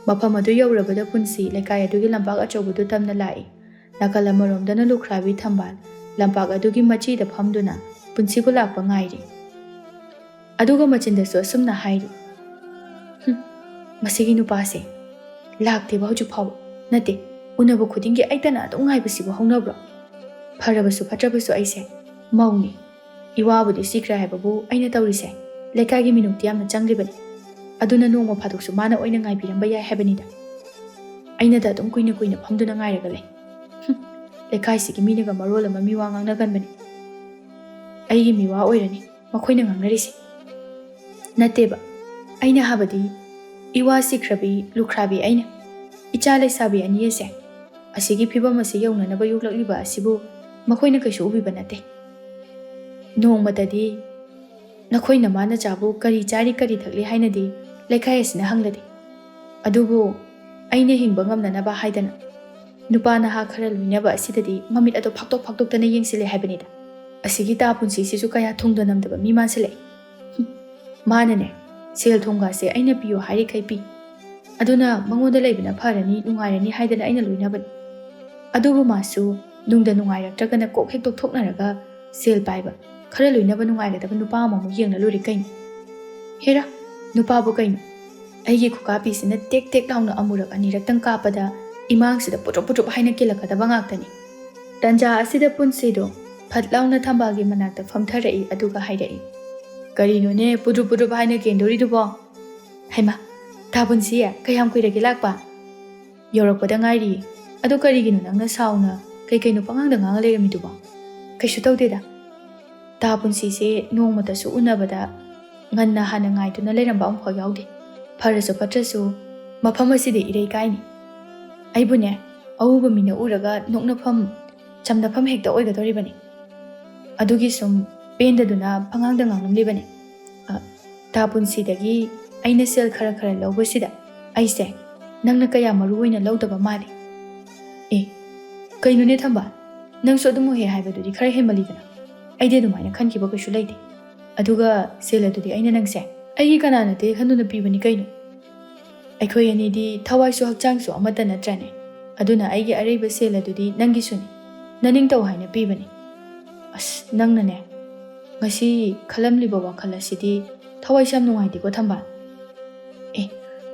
ꯃꯐꯝ ꯑꯗꯨ ꯌꯧꯔꯕꯗ ꯄꯨꯟꯁꯤ ꯂꯩꯀꯥꯏ ꯑꯗꯨꯒꯤ ꯂꯝꯄꯥꯛ ꯑꯆꯧꯕꯗꯨ ꯇꯝꯅ ꯂꯥꯛꯏ꯫ ꯅꯥꯀꯜ ꯑꯃꯔꯣꯝꯗꯅ ꯂꯨꯈ꯭ꯔꯥꯕꯤ ꯊꯝꯕꯥꯜ ꯂꯝꯄꯥꯛ ꯑꯗꯨꯒꯤ ꯃꯆꯤꯗ ꯐꯝꯗꯨꯅ ꯄꯨꯟꯁꯤꯕꯨ ꯂꯥꯛꯄ ꯉꯥꯏꯔꯤ꯫ ꯑꯗꯨꯒ ꯃꯆꯤꯟꯗꯁꯨ ꯑꯁꯨꯝꯅ ꯍꯥꯏꯔꯤ, "ꯍꯨꯝ, ꯃꯁꯤꯒꯤ ꯅꯨꯄꯥꯁꯦ ꯂꯥꯛꯇꯦꯕ ꯍꯧꯖꯤꯛ ꯐꯥꯎꯕ꯫ ꯅꯠꯇꯦ, ꯎꯅꯕ ꯈꯨꯗꯤꯡꯒꯤ ꯑꯩꯇꯅ ꯑꯗꯨꯝ ꯉꯥꯏꯕꯁꯤꯕꯨ ꯍꯧꯅꯕ꯭ꯔꯣ? ꯐꯔꯕꯁꯨ ꯐꯠꯇ꯭ꯔꯕꯁꯨ ꯑꯩꯁꯦ ꯃꯧꯅꯤ꯫ ꯏꯋꯥꯕꯨꯗꯤ ꯁꯤꯈ꯭ꯔꯦ ꯍꯥꯏꯕꯕꯨ ꯑꯩꯅ ꯇꯧꯔꯤꯁꯦ ꯂꯩꯀꯥꯏꯒꯤ ꯃꯤꯅꯨꯡꯗꯤ ꯌꯥꯝꯅ ꯆꯪꯂꯤꯕꯅꯤ꯫ ꯑꯗꯨꯅ ꯅꯣꯡꯃ ꯐꯥꯗꯣꯛꯁꯨ ꯃꯥꯅ ꯑꯣꯏꯅ ꯉꯥꯏꯕꯤꯔꯝꯕ ꯌꯥꯏ ꯍꯥꯏꯕꯅꯤꯗ꯫ ꯑꯩꯅꯗ ꯑꯗꯨꯝ ꯀꯨꯏꯅ ꯀꯨꯏꯅ ꯐꯝꯗꯨꯅ ꯉꯥꯏꯔꯒ ꯂꯩ꯫ ꯍꯨꯝ, ꯂꯩꯀꯥꯏꯁꯤꯒꯤ ꯃꯤꯅꯒ ꯃꯔꯣꯜ ꯑꯃ ꯃꯤꯋꯥ ꯉꯥꯡꯅꯒꯟꯕꯅꯤ꯫ ꯑꯩꯒꯤ ꯃꯤꯋꯥ ꯑꯣꯏꯔꯅꯤ ꯃꯈꯣꯏꯅ ꯉꯥꯡꯅꯔꯤꯁꯦ꯫ ꯅꯠꯇꯦꯕ, ꯑꯩꯅ ꯍꯥꯏꯕꯗꯤ ꯏꯋꯥ ꯁꯤꯈ꯭ꯔꯕꯤ ꯂꯨꯈ꯭ꯔꯥꯕꯤ ꯑꯩꯅ ꯏꯆꯥ ꯂꯩꯁꯥꯕꯤ ꯑꯅꯤ ꯑꯁꯦ ꯑꯁꯤꯒꯤ ꯐꯤꯕꯝ ꯑꯁꯤ ꯌꯧꯅꯅꯕ ꯌꯣꯛꯂꯛꯂꯤꯕ ꯑꯁꯤꯕꯨ ꯃꯈꯣꯏꯅ ꯀꯩꯁꯨ ꯎꯕꯤꯕ ꯅꯠꯇꯦ꯫ ꯅꯣꯡꯃꯇꯗꯤ ꯅꯈꯣꯏ ꯅꯃꯥ ꯅꯆꯥꯕꯨ ꯀꯔꯤ ꯆꯥꯔꯤ ꯀꯔꯤ ꯊꯛꯂꯤ ꯍꯥꯏꯅꯗꯤ ꯂꯩꯀꯥꯏ ꯑꯁꯤꯅ ꯍꯪꯂꯗꯦ꯫ ꯑꯗꯨꯕꯨ ꯑꯩꯅ ꯍꯤꯡꯕ ꯉꯝꯅꯅꯕ ꯍꯥꯏꯗꯅ ꯅꯨꯄꯥ ꯅꯍꯥ ꯈꯔ ꯂꯣꯏꯅꯕ ꯑꯁꯤꯗꯗꯤ ꯃꯃꯤꯠ ꯑꯗꯨ ꯐꯥꯛꯇꯣꯛ ꯐꯥꯛꯇꯣꯛꯇꯅ ꯌꯦꯡꯁꯤꯜꯂꯦ ꯍꯥꯏꯕꯅꯤꯗ꯫ ꯑꯁꯤꯒꯤ ꯇꯥ ꯄꯨꯟꯁꯤꯁꯤꯁꯨ ꯀꯌꯥ ꯊꯨꯡꯗ ꯅꯝꯗꯕ ꯃꯤ ꯃꯥꯟꯁꯤꯜꯂꯛꯑꯦ꯫ ꯍꯨꯝ, ꯃꯥꯅꯅꯦ, ꯁꯦꯜ ꯊꯨꯝꯒꯥꯁꯦ ꯑꯩꯅ ꯄꯤꯌꯨ ꯍꯥꯏꯔꯤꯈꯩ ꯄꯤ꯫ ꯑꯗꯨꯅ ꯃꯉꯣꯟꯗ ꯂꯩꯕꯅ ꯐꯔꯅꯤ, ꯅꯨꯡꯉꯥꯏꯔꯅꯤ ꯍꯥꯏꯗꯅ ꯑꯩꯅ ꯂꯣꯏꯅꯕꯅꯤ꯫ ꯑꯗꯨꯕꯨ ꯃꯥꯁꯨ ꯅꯨꯡꯗ ꯅꯨꯡꯉꯥꯏꯔꯛꯇ꯭ꯔꯒꯅ ꯀꯣꯛ ꯍꯦꯛ ꯇꯣꯛꯊꯣꯛꯅꯔꯒ ꯁꯦꯜ ꯄꯥꯏꯕ, ꯈꯔ ꯂꯣꯏꯅꯕ ꯅꯨꯡꯉꯥꯏꯒꯗꯕ ꯅꯨꯄꯥ ꯑꯃꯃꯨꯛ ꯌꯦꯡꯅ ꯂꯣꯏꯔꯦ ꯀꯩꯅꯣ꯫ ꯍꯦꯔꯥ, ꯅꯨꯄꯥꯕꯨ ꯀꯩꯅꯣ? ꯑꯩꯒꯤ ꯈꯨꯀꯥꯄꯤꯁꯤꯅ ꯇꯦꯛ ꯇꯦꯛ ꯂꯥꯎꯅ ꯑꯃꯨꯔꯛ ꯑꯅꯤꯔꯛꯇꯪ ꯀꯥꯞꯄꯗ ꯏꯃꯥꯡꯁꯤꯗ ꯄꯨꯗ꯭ꯔꯨꯞ ꯄꯨꯗ꯭ꯔꯨꯞ ꯍꯥꯏꯅ ꯀꯦꯜꯂꯛꯀꯗꯕ ꯉꯥꯛꯇꯅꯤ꯫ ꯇꯟꯖꯥ ꯑꯁꯤꯗ ꯄꯨꯟꯁꯤꯗꯣ ꯐꯠ ꯂꯥꯎꯅ ꯊꯝꯕꯥꯜꯒꯤ ꯃꯅꯥꯛꯇ ꯐꯝꯊꯔꯛꯏ, ꯑꯗꯨꯒ ꯍꯥꯏꯔꯛꯏ, "ꯀꯔꯤꯅꯣꯅꯦ ꯄꯨꯗ꯭ꯔꯨꯞ ꯄꯨꯗ꯭ꯔꯨꯞ ꯍꯥꯏꯅ ꯀꯦꯟꯗꯣꯔꯤꯗꯨꯕꯣ?" "ꯍꯩꯃꯥ, ꯇꯥ ꯄꯨꯟꯁꯤ, ꯀꯌꯥꯝ ꯀꯨꯏꯔꯒꯦ ꯂꯥꯛꯄ?" "ꯌꯧꯔꯛꯄꯗ ꯉꯥꯏꯔꯤꯌꯦ꯫ ꯑꯗꯣ ꯀꯔꯤꯒꯤꯅꯣ ꯅꯪꯅ ꯁꯥꯎꯅ ꯀꯩ ꯀꯩꯅꯣ ꯄꯉꯥꯡꯗ ꯉꯥꯡꯉ ꯂꯩꯔꯝꯃꯤꯗꯨꯕꯣ?" "ꯀꯩꯁꯨ ꯇꯧꯗꯦꯗ꯫ ꯇꯥ ꯄꯨꯟꯁꯤꯁꯦ ꯅꯣꯡꯃꯇꯁꯨ ꯎꯅꯕꯗ ꯉꯟꯅ ꯍꯥꯟꯅ ꯉꯥꯏꯗꯨꯅ ꯂꯩꯔꯝꯕ ꯑꯃꯐꯥꯎ ꯌꯥꯎꯗꯦ꯫ ꯐꯔꯁꯨ ꯐꯠꯇ꯭ꯔꯁꯨ ꯃꯐꯝ ꯑꯁꯤꯗꯤ ꯏꯔꯩ ꯀꯥꯏꯅꯤ꯫ ꯑꯩꯕꯨꯅꯦ, ꯑꯎꯕ ꯃꯤꯅ ꯎꯔꯒ ꯅꯣꯛꯅꯐꯝ, ꯆꯝꯅꯐꯝ ꯍꯦꯛꯇ ꯑꯣꯏꯒꯗꯧꯔꯤꯕꯅꯤ꯫ ꯑꯗꯨꯒꯤ ꯁꯨꯝ ꯄꯦꯟꯗꯗꯨꯅ ꯄꯉꯥꯡꯗ ꯉꯥꯡꯂꯝꯂꯤꯕꯅꯤ꯫ ꯑ, ꯇꯥ ꯄꯨꯟꯁꯤꯗꯒꯤ ꯑꯩꯅ ꯁꯦꯜ ꯈꯔ ꯈꯔ ꯂꯧꯕꯁꯤꯗ ꯑꯩꯁꯦ ꯅꯪꯅ ꯀꯌꯥ ꯃꯔꯨ ꯑꯣꯏꯅ ꯂꯧꯗꯕ ꯃꯥꯜꯂꯤ꯫" "ꯑꯦ, ꯀꯩꯅꯣꯅꯦ ꯊꯝꯕꯥꯜ, ꯅꯪꯁꯨ ꯑꯗꯨꯝ ꯍꯦꯛ ꯍꯥꯏꯕꯗꯨꯗꯤ ꯈꯔ ꯍꯦꯟꯃꯜꯂꯤꯗꯅ꯫ ꯑꯩꯗꯤ ꯑꯗꯨꯃꯥꯏꯅ ꯈꯟꯈꯤꯕ ꯀꯩꯁꯨ ꯂꯩꯇꯦ꯫ ꯑꯗꯨꯒ ꯁꯦꯜ ꯑꯗꯨꯗꯤ ꯑꯩꯅ ꯅꯪꯁꯦ ꯑꯩꯒꯤ ꯀꯅꯥ ꯅꯠꯇꯦ ꯈꯟꯗꯨꯅ ꯄꯤꯕꯅꯤ ꯀꯩꯅꯣ꯫ ꯑꯩꯈꯣꯏ ꯑꯅꯤꯗꯤ ꯊꯋꯥꯏꯁꯨ ꯍꯛꯆꯥꯡꯁꯨ ꯑꯃꯠꯇ ꯅꯠꯇ꯭ꯔꯅꯦ? ꯑꯗꯨꯅ ꯑꯩꯒꯤ ꯑꯔꯩꯕ ꯁꯦꯜ ꯑꯗꯨꯗꯤ ꯅꯪꯒꯤꯁꯨꯅꯤ꯫ ꯅꯅꯤꯡꯇꯧ ꯍꯥꯏꯅ ꯄꯤꯕꯅꯤ꯫" "ꯑꯁ, ꯅꯪꯅꯅꯦ ꯉꯁꯤ ꯈꯜꯂꯝꯂꯤꯕ ꯋꯥꯈꯜ ꯑꯁꯤꯗꯤ ꯊꯋꯥꯏꯁꯦ ꯌꯥꯝ ꯅꯨꯡꯉꯥꯏꯇꯦꯀꯣ ꯊꯝꯕꯥꯜ꯫" "ꯑꯦ,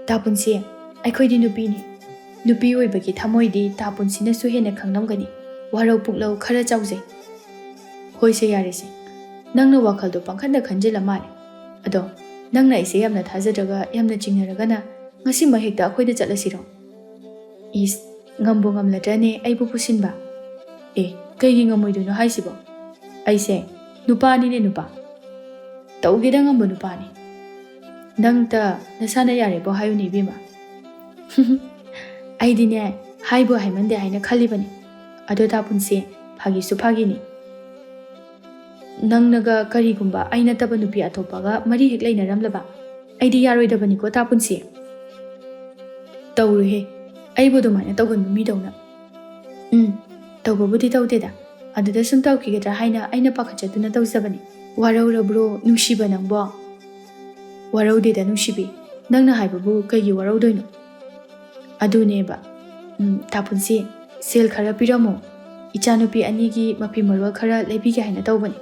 ꯇꯥ ꯄꯨꯟꯁꯤ, ꯑꯩꯈꯣꯏꯗꯤ ꯅꯨꯄꯤꯅꯤ꯫ ꯅꯨꯄꯤ ꯑꯣꯏꯕꯒꯤ ꯊꯃꯣꯏꯗꯤ ꯇꯥ ꯄꯨꯟꯁꯤꯅꯁꯨ ꯍꯦꯟꯅ ꯈꯪꯂꯝꯒꯅꯤ꯫ ꯋꯥꯔꯧ ꯄꯨꯛꯂꯧ ꯈꯔ ꯆꯥꯎꯖꯩ꯫" "ꯍꯣꯏꯁꯦ, ꯌꯥꯔꯦꯁꯦ꯫ ꯅꯪꯅ ꯋꯥꯈꯜꯗꯣ ꯄꯪꯈꯟꯗ ꯈꯟꯖꯤꯜꯂ ꯃꯥꯜꯂꯦ꯫ ꯑꯗꯣ ꯅꯪꯅ ꯑꯩꯁꯦ ꯌꯥꯝꯅ ꯊꯥꯖꯗ꯭ꯔꯒ ꯌꯥꯝꯅ ꯆꯤꯡꯅꯔꯒꯅ ꯉꯁꯤꯃꯛ ꯍꯦꯛꯇ ꯑꯩꯈꯣꯏꯗ ꯆꯠꯂꯁꯤꯔꯣ?" "ꯏꯁ, ꯉꯝꯕꯨ ꯉꯝꯂꯗ꯭ꯔꯅꯦ ꯑꯩꯕꯨ ꯄꯨꯁꯤꯟꯕ?" "ꯑꯦ, ꯀꯩꯒꯤ ꯉꯝꯃꯣꯏꯗꯣꯏꯅꯣ ꯍꯥꯏꯁꯤꯕꯣ? ꯑꯩꯁꯦ ꯅꯨꯄꯥꯅꯤꯅꯦ ꯅꯨꯄꯥ꯫ ꯇꯧꯒꯦꯗ ꯉꯝꯕ ꯅꯨꯄꯥꯅꯤ꯫ ꯅꯪꯇ ꯅꯁꯥꯅ ꯌꯥꯔꯦꯕꯣ ꯍꯥꯏꯌꯨꯅꯦ ꯏꯕꯦꯝꯃ꯫" "ꯑꯩꯗꯤꯅꯦ ꯍꯥꯏꯕꯨ ꯍꯥꯏꯃꯟꯗꯦ ꯍꯥꯏꯅ ꯈꯜꯂꯤꯕꯅꯤ꯫ ꯑꯗꯣ ꯇꯥ ꯄꯨꯟꯁꯤ, ꯐꯥꯒꯤꯁꯨ ꯐꯥꯒꯤꯅꯤ꯫ ꯅꯪꯅꯒ ꯀꯔꯤꯒꯨꯝꯕ ꯑꯩ ꯅꯠꯇꯕ ꯅꯨꯄꯤ ꯑꯇꯣꯞꯄꯒ ꯃꯔꯤ ꯍꯦꯛ ꯂꯩꯅꯔꯝꯂꯕ ꯑꯩꯗꯤ ꯌꯥꯔꯣꯏꯗꯕꯅꯤꯀꯣ ꯇꯥ ꯄꯨꯟꯁꯤ꯫" "ꯇꯧꯔꯨꯍꯦ, ꯑꯩꯕꯨ ꯑꯗꯨꯃꯥꯏꯅ ꯇꯧꯒꯟꯕ ꯃꯤꯗꯧꯅ꯫" "ꯎꯝ, ꯇꯧꯕꯕꯨꯗꯤ ꯇꯧꯗꯦꯗ꯫ ꯑꯗꯨꯗ ꯁꯨꯝ ꯇꯧꯈꯤꯒꯗ꯭ꯔꯥ ꯍꯥꯏꯅ ꯑꯩꯅ ꯄꯥꯈꯠꯆꯗꯨꯅ ꯇꯧꯖꯕꯅꯤ꯫ ꯋꯥꯔꯧꯔꯕ꯭ꯔꯣ ꯅꯨꯡꯁꯤꯕ ꯅꯪꯕꯣ?" "ꯋꯥꯔꯧꯗꯦꯗ ꯅꯨꯡꯁꯤꯕꯤ꯫ ꯅꯪꯅ ꯍꯥꯏꯕꯕꯨ ꯀꯩꯒꯤ ꯋꯥꯔꯧꯗꯣꯏꯅꯣ? ꯑꯗꯨꯅꯦꯕ꯫ ꯎꯝ, ꯇꯥ ꯄꯨꯟꯁꯤ, ꯁꯦꯜ ꯈꯔ ꯄꯤꯔꯝꯃꯣ꯫ ꯏꯆꯥꯅꯨꯄꯤ ꯑꯅꯤꯒꯤ ꯃꯐꯤ ꯃꯔꯣꯜ ꯈꯔ ꯂꯩꯕꯤꯒꯦ ꯍꯥꯏꯅ ꯇꯧꯕꯅꯤ꯫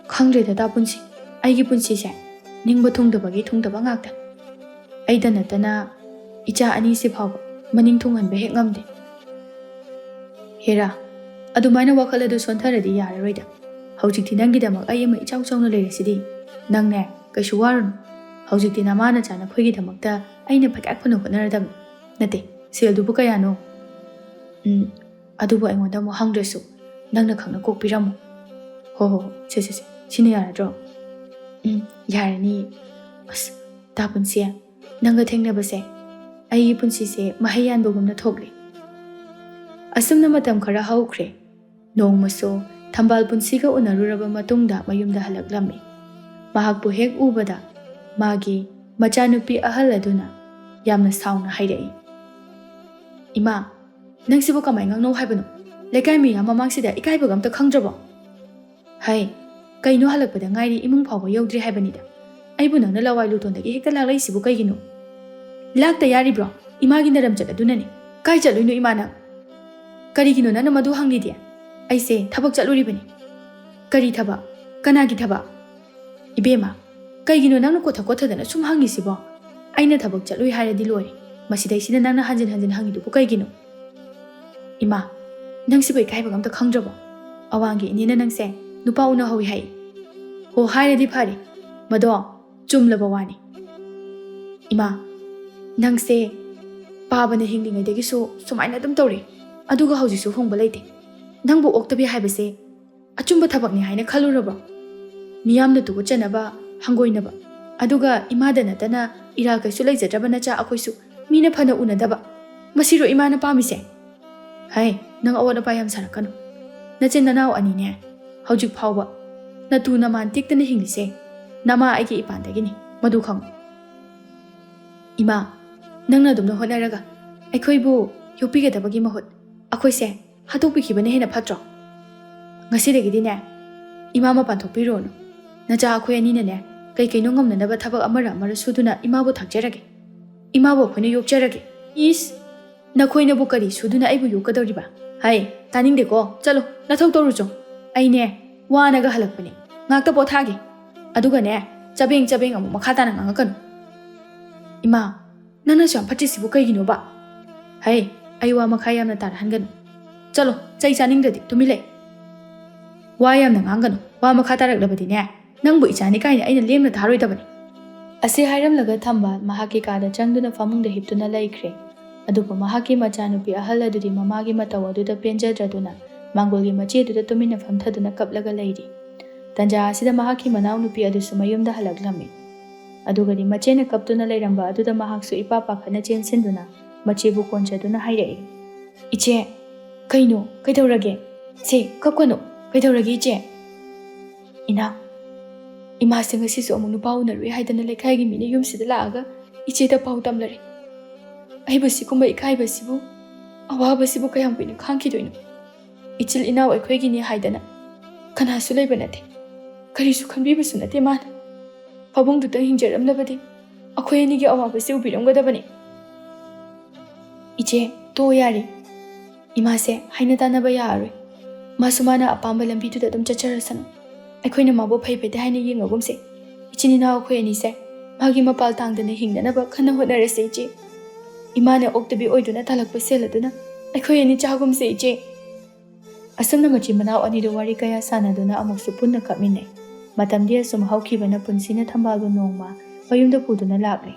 ꯈꯪꯗ꯭ꯔꯦꯗ ꯇꯥ ꯄꯨꯟꯁꯤ, ꯑꯩꯒꯤ ꯄꯨꯟꯁꯤꯁꯦ ꯅꯤꯡꯕ ꯊꯨꯡꯗꯕꯒꯤ ꯊꯨꯡꯗꯕ ꯉꯥꯛꯇ꯫ ꯑꯩꯗ ꯅꯠꯇꯅ ꯏꯆꯥ ꯑꯅꯤꯁꯤ ꯐꯥꯎꯕ ꯃꯅꯤꯡ ꯊꯨꯡꯍꯟꯕ ꯍꯦꯛ ꯉꯝꯗꯦ꯫ ꯍꯦꯔꯥ, ꯑꯗꯨꯃꯥꯏꯅ ꯋꯥꯈꯜ ꯑꯗꯨ ꯁꯣꯟꯊꯔꯗꯤ ꯌꯥꯔꯔꯣꯏꯗ꯫ ꯍꯧꯖꯤꯛꯇꯤ ꯅꯪꯒꯤꯗꯃꯛ ꯑꯩ ꯑꯃ ꯏꯆꯥꯎ ꯆꯥꯎꯅ ꯂꯩꯔꯁꯤꯗꯤ꯫ ꯅꯪꯅꯦ, ꯀꯩꯁꯨ ꯋꯥꯔꯨꯅꯨ꯫ ꯍꯧꯖꯤꯛꯇꯤ ꯅꯃꯥ ꯅꯆꯥ ꯅꯈꯣꯏꯒꯤꯗꯃꯛꯇ ꯑꯩꯅ ꯐꯖꯅ ꯐꯅ ꯍꯣꯠꯅꯔꯗꯕꯅꯤ꯫ ꯅꯠꯇꯦ, ꯁꯦꯜꯗꯨꯕꯨ ꯀꯌꯥꯅꯣ? ꯎꯝ, ꯑꯗꯨꯕꯨ ꯑꯩꯉꯣꯟꯗ ꯑꯃꯨꯛ ꯍꯪꯗ꯭ꯔꯁꯨ ꯅꯪꯅ ꯈꯪꯅ ꯀꯣꯛ ꯄꯤꯔꯝꯃꯨ꯫ ꯍꯣ ꯍꯣ ꯍꯣ, ꯁꯦ ꯁꯦ ꯁꯦ, ꯁꯤꯅ ꯌꯥꯔꯗ꯭ꯔꯣ? ꯎꯝ, ꯌꯥꯔꯅꯤ꯫ ꯑꯁ, ꯇꯥ ꯄꯨꯟꯁꯤ, ꯅꯪꯒ ꯊꯦꯡꯅꯕꯁꯦ ꯑꯩꯒꯤ ꯄꯨꯟꯁꯤꯁꯦ ꯃꯍꯩ ꯌꯥꯟꯕꯒꯨꯝꯅ ꯊꯣꯛꯂꯦ꯫ ꯑꯁꯨꯝꯅ ꯃꯇꯝ ꯈꯔ ꯍꯧꯈ꯭ꯔꯦ꯫ ꯅꯣꯡꯃꯁꯨ ꯊꯝꯕꯥꯜ ꯄꯨꯟꯁꯤꯒ ꯎꯅꯔꯨꯔꯕ ꯃꯇꯨꯡꯗ ꯃꯌꯨꯝꯗ ꯍꯜꯂꯛꯂꯝꯃꯤ꯫ ꯃꯍꯥꯛꯄꯨ ꯍꯦꯛ ꯎꯕꯗ ꯃꯥꯒꯤ ꯃꯆꯥꯅꯨꯄꯤ ꯑꯍꯜ ꯑꯗꯨꯅ ꯌꯥꯝꯅ ꯁꯥꯎꯅ ꯍꯥꯏꯔꯛꯏ, "ꯏꯃꯥ, ꯅꯪꯁꯤꯕꯨ ꯀꯃꯥꯏ ꯉꯥꯡꯅꯧ ꯍꯥꯏꯕꯅꯣ? ꯂꯩꯀꯥꯏ ꯃꯤꯌꯥꯝ ꯃꯃꯥꯡꯁꯤꯗ ꯏꯀꯥꯏꯕꯒ ꯑꯝꯇ ꯈꯪꯗ꯭ꯔꯕꯣ? ꯍꯩ, ꯀꯩꯅꯣ ꯍꯜꯂꯛꯄꯗ ꯉꯥꯏꯔꯤ, ꯏꯃꯨꯡ ꯐꯥꯎꯕ ꯌꯧꯗ꯭ꯔꯤ ꯍꯥꯏꯕꯅꯤꯗ꯫ ꯑꯩꯕꯨ ꯅꯪꯅ ꯂꯋꯥꯏ ꯂꯨꯇꯣꯟꯗꯒꯤ ꯍꯦꯛꯇ ꯂꯥꯛꯂꯛꯏꯁꯤꯕꯨ ꯀꯩꯒꯤꯅꯣ? ꯂꯥꯛꯇ ꯌꯥꯔꯤꯕ꯭ꯔꯣ? ꯏꯃꯥꯒꯤ ꯅꯔꯝꯆꯠ ꯑꯗꯨꯅꯅꯤ꯫ ꯀꯥꯏ ꯆꯠꯂꯨꯏꯅꯣ ꯏꯃꯥ ꯅꯪ? ꯀꯔꯤꯒꯤꯅꯣ ꯅꯪꯅ ꯃꯗꯨ ꯍꯪꯂꯤꯗꯤ? ꯑꯩꯁꯦ ꯊꯕꯛ ꯆꯠꯂꯨꯔꯤꯕꯅꯤ꯫" "ꯀꯔꯤ ꯊꯕꯛ? ꯀꯅꯥꯒꯤ ꯊꯕꯛ?" "ꯏꯕꯦꯝꯃ, ꯀꯩꯒꯤꯅꯣ ꯅꯪꯅ ꯀꯣꯠꯊ ꯀꯣꯠꯊꯗꯅ ꯁꯨꯝ ꯍꯪꯉꯤꯁꯤꯕꯣ? ꯑꯩꯅ ꯊꯕꯛ ꯆꯠꯂꯨꯏ ꯍꯥꯏꯔꯗꯤ ꯂꯣꯏꯔꯦ꯫ ꯃꯁꯤꯗꯩꯁꯤꯗ ꯅꯪꯅ ꯍꯟꯖꯤꯟ ꯍꯟꯖꯤꯟ ꯍꯪꯉꯤꯗꯨꯕꯨ ꯀꯩꯒꯤꯅꯣ?" "ꯏꯃꯥ, ꯅꯪꯁꯤꯕꯨ ꯏꯀꯥꯏꯕꯒ ꯑꯝꯇ ꯈꯪꯗ꯭ꯔꯕꯣ? ꯑꯋꯥꯡꯒꯤ ꯏꯅꯦꯅ ꯅꯪꯁꯦ ꯅꯨꯄꯥ ꯎꯅꯍꯧꯋꯤ ꯍꯥꯏ꯫" "ꯍꯣ, ꯍꯥꯏꯔꯗꯤ ꯐꯔꯦ꯫ ꯃꯗꯣ ꯆꯨꯝꯂꯕ ꯋꯥꯅꯤ꯫" "ꯏꯃꯥ, ꯅꯪꯁꯦ ꯄꯥꯕꯅ ꯍꯤꯡꯂꯤꯉꯩꯗꯒꯤꯁꯨ ꯁꯨꯃꯥꯏꯅ ꯑꯗꯨꯝ ꯇꯧꯔꯤ, ꯑꯗꯨꯒ ꯍꯧꯖꯤꯛꯁꯨ ꯍꯣꯡꯕ ꯂꯩꯇꯦ꯫ ꯅꯪꯕꯨ ꯑꯣꯛꯇꯕꯤ ꯍꯥꯏꯕꯁꯦ ꯑꯆꯨꯝꯕ ꯊꯕꯛꯅꯤ ꯍꯥꯏꯅ ꯈꯜꯂꯨꯔꯕ꯭ꯔꯣ? ꯃꯤꯌꯥꯝꯅ ꯇꯨꯀꯠꯆꯅꯕ, ꯍꯪꯒꯣꯏꯅꯕ, ꯑꯗꯨꯒ ꯏꯃꯥꯗ ꯅꯠꯇꯅ ꯏꯔꯥꯜ ꯀꯩꯁꯨ ꯂꯩꯖꯗ꯭ꯔꯕ ꯅꯆꯥ ꯑꯩꯈꯣꯏꯁꯨ ꯃꯤꯅ ꯐꯅ ꯎꯅꯗꯕ, ꯃꯁꯤꯔꯣ ꯏꯃꯥꯅ ꯄꯥꯝꯃꯤꯁꯦ? ꯍꯩ, ꯅꯪ ꯑꯋꯥꯠ ꯑꯄꯥ ꯌꯥꯝ ꯁꯥꯔꯛꯀꯅꯨ꯫ ꯅꯆꯤꯟ ꯅꯅꯥꯎ ꯑꯅꯤꯅꯦ, ꯍꯧꯖꯤꯛ ꯐꯥꯎꯕ ꯅꯇꯨ ꯅꯃꯥꯟ ꯇꯦꯛꯇꯅ ꯍꯤꯡꯂꯤꯁꯦ ꯅꯃꯥ ꯑꯩꯒꯤ ꯏꯄꯥꯟꯗꯒꯤꯅꯤ, ꯃꯗꯨ ꯈꯪꯉꯨ꯫" "ꯏꯃꯥ, ꯅꯪꯅ ꯑꯗꯨꯝꯅ ꯍꯣꯠꯅꯔꯒ ꯑꯩꯈꯣꯏꯕꯨ ꯌꯣꯛꯄꯤꯒꯗꯕꯒꯤ ꯃꯍꯨꯠ ꯑꯩꯈꯣꯏꯁꯦ ꯍꯥꯠꯇꯣꯛꯄꯤꯈꯤꯕꯅ ꯍꯦꯟꯅ ꯐꯠꯇ꯭ꯔꯣ? ꯉꯁꯤꯗꯒꯤꯗꯤꯅꯦ, ꯏꯃꯥ ꯃꯄꯥꯟ ꯊꯣꯛꯄꯤꯔꯨꯔꯅꯨ꯫ ꯅꯆꯥ ꯑꯩꯈꯣꯏ ꯑꯅꯤꯅꯅꯦ, ꯀꯩ ꯀꯩꯅꯣ ꯉꯝꯅꯅꯕ ꯊꯕꯛ ꯑꯃꯔ ꯑꯃꯔ ꯁꯨꯗꯨꯅ ꯏꯃꯥꯕꯨ ꯊꯥꯛꯆꯔꯒꯦ꯫ ꯏꯃꯥꯕꯨ ꯑꯩꯈꯣꯏꯅ ꯌꯣꯛꯆꯔꯒꯦ꯫ ꯏꯁ! ꯅꯈꯣꯏꯅꯕꯨ ꯀꯔꯤ ꯁꯨꯗꯨꯅ ꯑꯩꯕꯨ ꯌꯣꯛꯀꯗꯧꯔꯤꯕ? ꯍꯥꯏ, ꯇꯥꯅꯤꯡꯗꯦꯀꯣ꯫ ꯆꯠꯂꯣ, ꯅꯊꯧ ꯇꯧꯔꯨꯆꯣ꯫ ꯑꯩꯅꯦ, ꯋꯥꯅꯒ ꯍꯜꯂꯛꯄꯅꯦ꯫ ꯉꯥꯛꯇ ꯄꯣꯊꯥꯒꯦ꯫ ꯑꯗꯨꯒꯅꯦ, ꯆꯕꯦꯡ ꯆꯕꯦꯡ ꯑꯃꯨꯛ ꯃꯈꯥ ꯇꯥꯅ ꯉꯥꯡꯉꯛꯀꯅꯨ꯫ ꯏꯃꯥ, ꯅꯪꯅꯁꯨ ꯌꯥꯝ ꯐꯠꯇ꯭ꯔꯤꯁꯤꯕꯨ ꯀꯩꯒꯤꯅꯣꯕ? ꯍꯩ, ꯑꯩ ꯋꯥ ꯃꯈꯥ ꯌꯥꯝꯅ ꯇꯥꯔꯛꯍꯟꯒꯅꯨ꯫ ꯆꯠꯂꯣ, ꯆꯩ ꯆꯥꯅꯤꯡꯗ꯭ꯔꯗꯤ ꯇꯨꯃꯤꯟ ꯂꯩ꯫ ꯋꯥ ꯌꯥꯝꯅ ꯉꯥꯡꯒꯅꯨ꯫ ꯋꯥ ꯃꯈꯥ ꯇꯥꯔꯛꯂꯕꯗꯤꯅꯦ, ꯅꯪꯕꯨ ꯏꯆꯥꯅꯤ ꯀꯥꯏꯅ ꯑꯩꯅ ꯂꯦꯝꯅ ꯊꯥꯔꯣꯏꯗꯕꯅꯤ꯫ ꯑꯁꯤ ꯍꯥꯏꯔꯝꯂꯒ ꯊꯝꯕꯥꯜ ꯃꯍꯥꯛꯀꯤ ꯀꯥꯗ ꯆꯪꯗꯨꯅ ꯐꯃꯨꯡꯗ ꯍꯤꯞꯇꯨꯅ ꯂꯩꯈ꯭ꯔꯦ꯫ ꯑꯗꯨꯕꯨ ꯃꯍꯥꯛꯀꯤ ꯃꯆꯥꯅꯨꯄꯤ ꯑꯍꯜ ꯑꯗꯨꯗꯤ ꯃꯃꯥꯒꯤ ꯃꯇꯧ ꯑꯗꯨꯗ ꯄꯦꯟꯖꯗ꯭ꯔꯗꯨꯅ ꯃꯥꯡꯒꯣꯜꯒꯤ ꯃꯆꯦꯗꯨꯗ ꯇꯨꯃꯤꯟꯅ ꯐꯝꯊꯗꯨꯅ ꯀꯞꯂꯒ ꯂꯩꯔꯤ꯫ ꯇꯟꯖꯥ ꯑꯁꯤꯗ ꯃꯍꯥꯛꯀꯤ ꯃꯅꯥꯎꯅꯨꯄꯤ ꯑꯗꯨꯁꯨ ꯃꯌꯨꯝꯗ ꯍꯜꯂꯛꯂꯝꯃꯤ꯫ ꯑꯗꯨꯒꯗꯤ ꯃꯆꯦꯅ ꯀꯞꯇꯨꯅ ꯂꯩꯔꯝꯕ ꯑꯗꯨꯗ ꯃꯍꯥꯛꯁꯨ ꯏꯄꯥ ꯄꯥꯈꯠꯅ ꯆꯦꯟꯁꯤꯟꯗꯨꯅ ꯃꯆꯦꯕꯨ ꯀꯣꯟꯖꯗꯨꯅ ꯍꯥꯏꯔꯛꯏ, "ꯏꯆꯦ, ꯀꯩꯅꯣ? ꯀꯩꯗꯧꯔꯒꯦ? ꯁꯦ, ꯀꯞꯀꯅꯨ꯫ ꯀꯩꯗꯧꯔꯒꯦ, ꯏꯆꯦ?" "ꯏꯅꯥꯎ, ꯏꯃꯥꯁꯦ ꯉꯁꯤꯁꯨ ꯑꯃꯨꯛ ꯅꯨꯄꯥ ꯎꯅꯔꯨꯏ ꯍꯥꯏꯗꯅ ꯂꯩꯀꯥꯏꯒꯤ ꯃꯤꯅ ꯌꯨꯝꯁꯤꯗ ꯂꯥꯛꯑꯒ ꯏꯆꯦꯗ ꯄꯥꯎ ꯇꯝꯂꯔꯦ꯫ ꯑꯩꯕꯨ ꯁꯤꯒꯨꯝꯕ ꯏꯀꯥꯏꯕꯁꯤꯕꯨ, ꯑꯋꯥꯕꯁꯤꯕꯨ ꯀꯌꯥꯝ ꯀꯨꯏꯅ ꯈꯥꯡꯈꯤꯗꯣꯏꯅꯣ? ꯏꯆꯤꯜ ꯏꯅꯥꯎ ꯑꯩꯈꯣꯏꯒꯤꯅꯤ ꯍꯥꯏꯗꯅ ꯀꯅꯥꯁꯨ ꯂꯩꯕ ꯅꯠꯇꯦ꯫ ꯀꯔꯤꯁꯨ ꯈꯟꯕꯤꯕꯁꯨ ꯅꯠꯇꯦ ꯃꯥꯅ꯫ ꯐꯃꯨꯡꯗꯨꯗ ꯍꯤꯡꯖꯔꯝꯂꯕꯗꯤ ꯑꯩꯈꯣꯏ ꯑꯅꯤꯒꯤ ꯑꯋꯥꯕꯁꯤ ꯎꯕꯤꯔꯝꯒꯗꯕꯅꯤ꯫ ꯏꯆꯦ, ꯇꯣꯛꯑꯣ ꯌꯥꯔꯦ꯫ ꯏꯃꯥꯁꯦ ꯍꯥꯏꯅ ꯇꯥꯟꯅꯕ ꯌꯥꯔꯔꯣꯏ꯫ ꯃꯥꯁꯨ ꯃꯥꯅ ꯑꯄꯥꯝꯕ ꯂꯝꯕꯤꯗꯨꯗ ꯑꯗꯨꯝ ꯆꯠꯆꯔꯁꯅꯨ꯫ ꯑꯩꯈꯣꯏꯅ ꯃꯥꯕꯨ ꯐꯩ ꯐꯠꯇꯦ ꯍꯥꯏꯅ ꯌꯦꯡꯉꯒꯨꯝꯁꯦ꯫ ꯏꯆꯤꯟ ꯏꯅꯥꯎ ꯑꯩꯈꯣꯏ ꯑꯅꯤꯁꯦ ꯃꯥꯒꯤ ꯃꯄꯥꯜ ꯇꯥꯡꯗꯅ ꯍꯤꯡꯅꯅꯕ ꯀꯟꯅ ꯍꯣꯠꯅꯔꯁꯦ, ꯏꯆꯦ꯫ ꯏꯃꯥꯅ ꯑꯣꯛꯇꯕꯤ ꯑꯣꯏꯗꯨꯅ ꯇꯥꯜꯂꯛꯄ ꯁꯦꯜ ꯑꯗꯨꯅ ꯑꯩꯈꯣꯏ ꯑꯅꯤ ꯆꯥꯒꯨꯝꯁꯦ, ꯏꯆꯦ꯫" ꯑꯁꯨꯝꯅ ꯃꯆꯤꯟ ꯃꯅꯥꯎ ꯑꯅꯤꯗꯨ ꯋꯥꯔꯤ ꯀꯌꯥ ꯁꯥꯟꯅꯗꯨꯅ ꯑꯃꯨꯛꯁꯨ ꯄꯨꯟꯅ ꯀꯞꯃꯤꯟꯅꯩ꯫ ꯃꯇꯝꯗꯤ ꯑꯁꯨꯝ ꯍꯧꯈꯤꯕꯅ ꯄꯨꯟꯁꯤꯅ ꯊꯝꯕꯥꯜꯕꯨ ꯅꯣꯡꯃ ꯃꯌꯨꯝꯗ ꯄꯨꯗꯨꯅ ꯂꯥꯛꯂꯦ꯫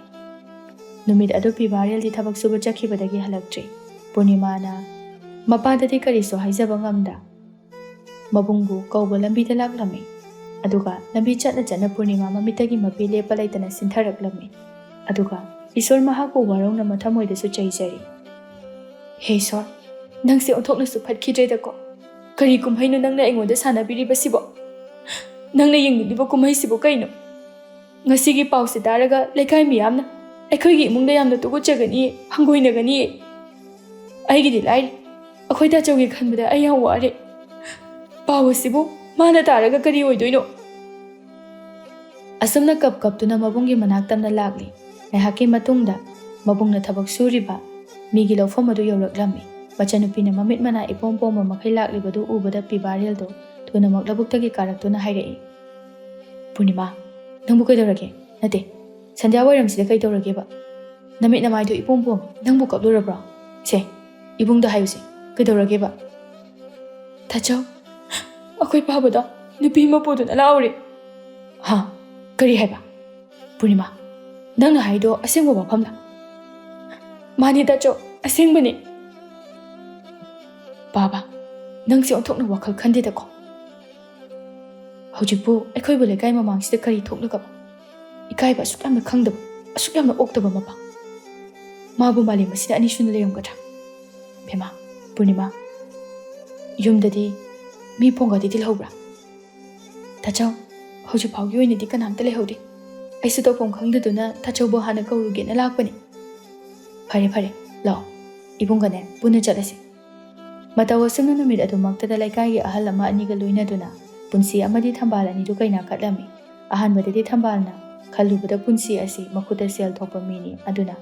ꯅꯨꯃꯤꯠ ꯑꯗꯨ ꯄꯤꯕꯥꯔꯦꯜꯗꯤ ꯊꯕꯛ ꯁꯨꯕ ꯆꯠꯈꯤꯕꯗꯒꯤ ꯍꯜꯂꯛꯇ꯭ꯔꯤ꯫ ꯄꯨꯔꯅꯤꯃꯥꯅ ꯃꯄꯥꯗꯗꯤ ꯀꯔꯤꯁꯨ ꯍꯥꯏꯖꯕ ꯉꯝꯗ ꯃꯕꯨꯡꯕꯨ ꯀꯧꯕ ꯂꯝꯕꯤꯗ ꯂꯥꯛꯂꯝꯃꯤ꯫ ꯑꯗꯨꯒ ꯂꯝꯕꯤ ꯆꯠꯅ ꯆꯠꯅ ꯄꯨꯔꯅꯤꯃꯥ ꯃꯃꯤꯠꯇꯒꯤ ꯃꯄꯤ ꯂꯦꯞꯄ ꯂꯩꯇꯅ ꯁꯤꯟꯊꯔꯛꯂꯝꯃꯤ꯫ ꯑꯗꯨꯒ ꯏꯁꯣꯔ ꯃꯍꯥꯛꯄꯨ ꯋꯥꯔꯧꯅ ꯃꯊꯃꯣꯏꯗꯁꯨ ꯆꯩꯖꯔꯤ꯫ "ꯍꯦ ꯏꯁꯣꯔ, ꯅꯪꯁꯦ ꯑꯣꯟꯊꯣꯛꯅꯁꯨ ꯐꯠꯈꯤꯗ꯭ꯔꯦꯗꯀꯣ꯫ ꯀꯔꯤ ꯀꯨꯝꯍꯩꯅꯣ ꯅꯪꯅ ꯑꯩꯉꯣꯟꯗ ꯁꯥꯟꯅꯕꯤꯔꯤꯕꯁꯤꯕꯣ? ꯅꯪꯅ ꯌꯦꯡꯅꯤꯡꯂꯤꯕ ꯀꯨꯝꯍꯩꯁꯤꯕꯨ ꯀꯩꯅꯣ? ꯉꯁꯤꯒꯤ ꯄꯥꯎꯁꯦ ꯇꯥꯔꯒ ꯂꯩꯀꯥꯏ ꯃꯤꯌꯥꯝꯅ ꯑꯩꯈꯣꯏꯒꯤ ꯏꯃꯨꯡꯗ ꯌꯥꯝꯅ ꯇꯨꯀꯠꯆꯒꯅꯤꯌꯦ, ꯍꯪꯒꯣꯏꯅꯒꯅꯤꯌꯦ꯫ ꯑꯩꯒꯤꯗꯤ ꯂꯥꯏꯔꯤ, ꯑꯩꯈꯣꯏ ꯇꯥꯆꯧꯒꯤ ꯈꯟꯕꯗ ꯑꯩ ꯌꯥꯝ ꯋꯥꯔꯦ꯫ ꯄꯥꯎ ꯑꯁꯤꯕꯨ ꯃꯥꯅ ꯇꯥꯔꯒ ꯀꯔꯤ ꯑꯣꯏꯗꯣꯏꯅꯣ?" ꯑꯁꯨꯝꯅ ꯀꯞ ꯀꯞꯇꯨꯅ ꯃꯕꯨꯡꯒꯤ ꯃꯅꯥꯛ ꯇꯝꯅ ꯂꯥꯛꯂꯤ꯫ ꯉꯥꯏꯍꯥꯛꯀꯤ ꯃꯇꯨꯡꯗ ꯃꯕꯨꯡꯅ ꯊꯕꯛ ꯁꯨꯔꯤꯕ ꯃꯤꯒꯤ ꯂꯧꯐꯝ ꯑꯗꯨ ꯌꯧꯔꯛꯂꯝꯃꯤ꯫ ꯃꯆꯟꯅꯨꯄꯤꯅ ꯃꯃꯤꯠ ꯃꯅꯥ ꯏꯄꯣꯝ ꯄꯣꯝꯕ ꯃꯈꯩ ꯂꯥꯛꯂꯤꯕꯗꯨ ꯎꯕꯗ ꯄꯤꯕꯥꯔꯦꯜꯗꯣ ꯊꯨꯅꯃꯛ ꯂꯧꯕꯨꯛꯇꯒꯤ ꯀꯥꯔꯛꯇꯨꯅ ꯍꯥꯏꯔꯛꯏ, "ꯄꯨꯔꯅꯤꯃꯥ, ꯅꯪꯕꯨ ꯀꯩꯗꯧꯔꯒꯦ? ꯅꯠꯇꯦ, ꯁꯟꯙ꯭ꯌꯥ ꯋꯥꯏꯔꯝꯁꯤꯗ ꯀꯩꯗꯧꯔꯒꯦꯕ? ꯅꯃꯤꯠ ꯅꯃꯥꯏꯗꯣ ꯏꯄꯣꯝ ꯄꯣꯝꯃꯤ꯫ ꯅꯪꯕꯨ ꯀꯞꯂꯨꯔꯕ꯭ꯔꯣ? ꯁꯦ, ꯏꯕꯨꯡꯗ ꯍꯥꯏꯌꯨꯁꯦ, ꯀꯩꯗꯧꯔꯒꯦꯕ?" "ꯇꯥꯆꯧ, ꯑꯩꯈꯣꯏ ꯄꯥꯕꯗꯣ ꯅꯨꯄꯤ ꯑꯃ ꯄꯨꯗꯨꯅ ꯂꯥꯛꯍꯧꯔꯦ꯫" "ꯍꯥ? ꯀꯔꯤ ꯍꯥꯏꯕ? ꯄꯨꯔꯅꯤꯃꯥ, ꯅꯪꯅ ꯍꯥꯏꯗꯣ ꯑꯁꯦꯡꯕ ꯋꯥꯐꯝꯂꯥ?" "ꯃꯥꯅꯤ ꯇꯥꯆꯧ, ꯑꯁꯦꯡꯕꯅꯤ꯫" "ꯄꯥꯕ, ꯅꯪꯁꯦ ꯑꯣꯟꯊꯣꯛꯅ ꯋꯥꯈꯜ ꯈꯟꯗꯦꯗꯀꯣ꯫ ꯍꯧꯖꯤꯛꯄꯨ ꯑꯩꯈꯣꯏꯕꯨ ꯂꯩꯀꯥꯏ ꯃꯃꯥꯡꯁꯤꯗ ꯀꯔꯤ ꯊꯣꯛꯂꯒꯕ? ꯏꯀꯥꯏꯕ ꯑꯁꯨꯛ ꯌꯥꯝꯅ ꯈꯪꯗꯕ, ꯑꯁꯨꯛ ꯌꯥꯝꯅ ꯑꯣꯛꯇꯕ ꯃꯄꯥ꯫ ꯃꯥꯕꯨ ꯃꯥꯂꯦꯝ ꯑꯁꯤꯗ ꯑꯅꯤꯁꯨꯅ ꯂꯩꯔꯝꯒꯗ꯭ꯔꯥ? ꯕꯦꯝꯃ, ꯄꯨꯔꯅꯤꯃꯥ, ꯌꯨꯝꯗꯗꯤ ꯃꯤ ꯐꯣꯡꯒꯥꯗꯤ ꯇꯤꯜꯍꯧꯕ꯭ꯔꯥ?" "ꯇꯥꯆꯧ, ꯍꯧꯖꯤꯛ ꯐꯥꯎꯒꯤ ꯑꯣꯏꯅꯗꯤ ꯀꯅꯥꯝꯇ ꯂꯩꯍꯧꯗꯦ꯫ ꯑꯩꯁꯨ ꯇꯧꯐꯝ ꯈꯪꯗꯗꯨꯅ ꯇꯥꯆꯧꯕꯨ ꯍꯥꯟꯅ ꯀꯧꯔꯨꯒꯦꯅ ꯂꯥꯛꯄꯅꯤ꯫" "ꯐꯔꯦ, ꯐꯔꯦ, ꯂꯥꯛꯑꯣ, ꯏꯕꯨꯡꯒꯅꯦ ꯄꯨꯟꯅ ꯆꯠꯂꯁꯤ꯫" ꯃꯇꯧ ꯑꯁꯨꯝꯅ ꯅꯨꯃꯤꯠ ꯑꯗꯨꯃꯛꯇꯗ ꯂꯩꯀꯥꯏꯒꯤ ꯑꯍꯜ ꯑꯃ ꯑꯅꯤꯒ ꯂꯣꯏꯅꯗꯨꯅ ꯄꯨꯟꯁꯤ ꯑꯃꯗꯤ ꯊꯝꯕꯥꯜ ꯑꯅꯤꯗꯨ ꯀꯩꯅꯥ ꯀꯠꯂꯝꯃꯤ꯫ ꯑꯍꯥꯟꯕꯗꯗꯤ ꯊꯝꯕꯥꯜꯅ ꯈꯜꯂꯨꯕꯗ ꯄꯨꯟꯁꯤ ꯑꯁꯤ ꯃꯈꯨꯠꯇ ꯁꯦꯜ ꯊꯣꯛꯄ ꯃꯤꯅꯤ, ꯑꯗꯨꯅ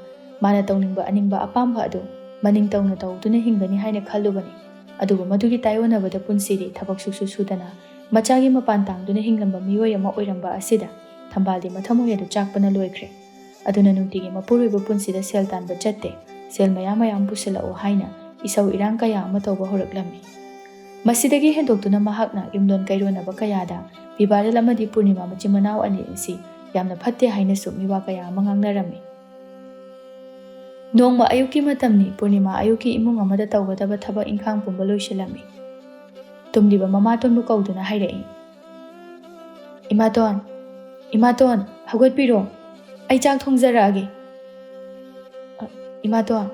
ꯃꯥꯅ ꯇꯧꯅꯤꯡꯕ ꯑꯅꯤꯡꯕ ꯑꯄꯥꯝꯕ ꯑꯗꯨ ꯃꯅꯤꯡ ꯇꯧꯅ ꯇꯧꯗꯨꯅ ꯍꯤꯡꯒꯅꯤ ꯍꯥꯏꯅ ꯈꯜꯂꯨꯕꯅꯤ꯫ ꯑꯗꯨꯕꯨ ꯃꯗꯨꯒꯤ ꯇꯥꯏꯑꯣꯟꯅꯕꯗ ꯄꯨꯟꯁꯤꯗꯤ ꯊꯕꯛ ꯁꯨꯛꯁꯨ ꯁꯨꯗꯅ ꯃꯆꯥꯒꯤ ꯃꯄꯥꯟ ꯇꯥꯡꯗꯨꯅ ꯍꯤꯡꯂꯝꯕ ꯃꯤꯑꯣꯏ ꯑꯃ ꯑꯣꯏꯔꯝꯕ ꯑꯁꯤꯗ ꯊꯝꯕꯥꯜꯗꯤ ꯃꯊꯃꯣꯏ ꯑꯗꯨ ꯆꯥꯛꯄꯅ ꯂꯣꯏꯈ꯭ꯔꯦ꯫ ꯑꯗꯨꯅ ꯅꯨꯡꯇꯤꯒꯤ ꯃꯄꯨꯔꯣꯏꯕ ꯄꯨꯟꯁꯤꯗ ꯁꯦꯜ ꯇꯥꯟꯕ ꯆꯠꯇꯦ, ꯁꯦꯜ ꯃꯌꯥꯝ ꯃꯌꯥꯝ ꯄꯨꯁꯤꯜꯂꯛꯎ ꯍꯥꯏꯅ ꯏꯁꯧ ꯏꯔꯥꯡ ꯀꯌꯥ ꯑꯃ ꯇꯧꯕ ꯍꯧꯔꯛꯂꯝꯃꯤ꯫ ꯃꯁꯤꯗꯒꯤ ꯍꯦꯟꯗꯣꯛꯇꯨꯅ ꯃꯍꯥꯛꯅ ꯌꯨꯝꯂꯣꯟ ꯀꯩꯔꯣꯟꯅꯕ ꯀꯌꯥꯗ ꯄꯤꯕꯥꯔꯦꯜ ꯑꯃꯗꯤ ꯄꯨꯔꯅꯤꯃꯥ ꯃꯆꯤꯟ ꯃꯅꯥꯎ ꯑꯅꯤ ꯑꯁꯤ ꯌꯥꯝꯅ ꯐꯠꯇꯦ ꯍꯥꯏꯅꯁꯨ ꯃꯤꯋꯥ ꯀꯌꯥ ꯑꯃ ꯉꯥꯡꯅꯔꯝꯃꯤ꯫ ꯅꯣꯡꯃ ꯑꯌꯨꯛꯀꯤ ꯃꯇꯝꯅꯤ꯫ ꯄꯨꯔꯅꯤꯃꯥ ꯑꯌꯨꯛꯀꯤ ꯏꯃꯨꯡ ꯑꯃꯗ ꯇꯧꯒꯗꯕ ꯊꯕꯛ ꯏꯪꯈꯥꯡ ꯄꯨꯝꯕ ꯂꯣꯏꯁꯤꯜꯂꯝꯃꯤ꯫ ꯇꯨꯝꯂꯤꯕ ꯃꯃꯥꯇꯣꯟꯕꯨ ꯀꯧꯗꯨꯅ ꯍꯥꯏꯔꯛꯏ, "ꯏꯃꯥꯇꯣꯟ, ꯏꯃꯥꯇꯣꯟ, ꯍꯧꯒꯠꯄꯤꯔꯣ꯫ ꯑꯩ ꯆꯥꯛ ꯊꯣꯡꯖꯔꯛꯑꯒꯦ꯫" "ꯑ, ꯏꯃꯥꯇꯣꯟ,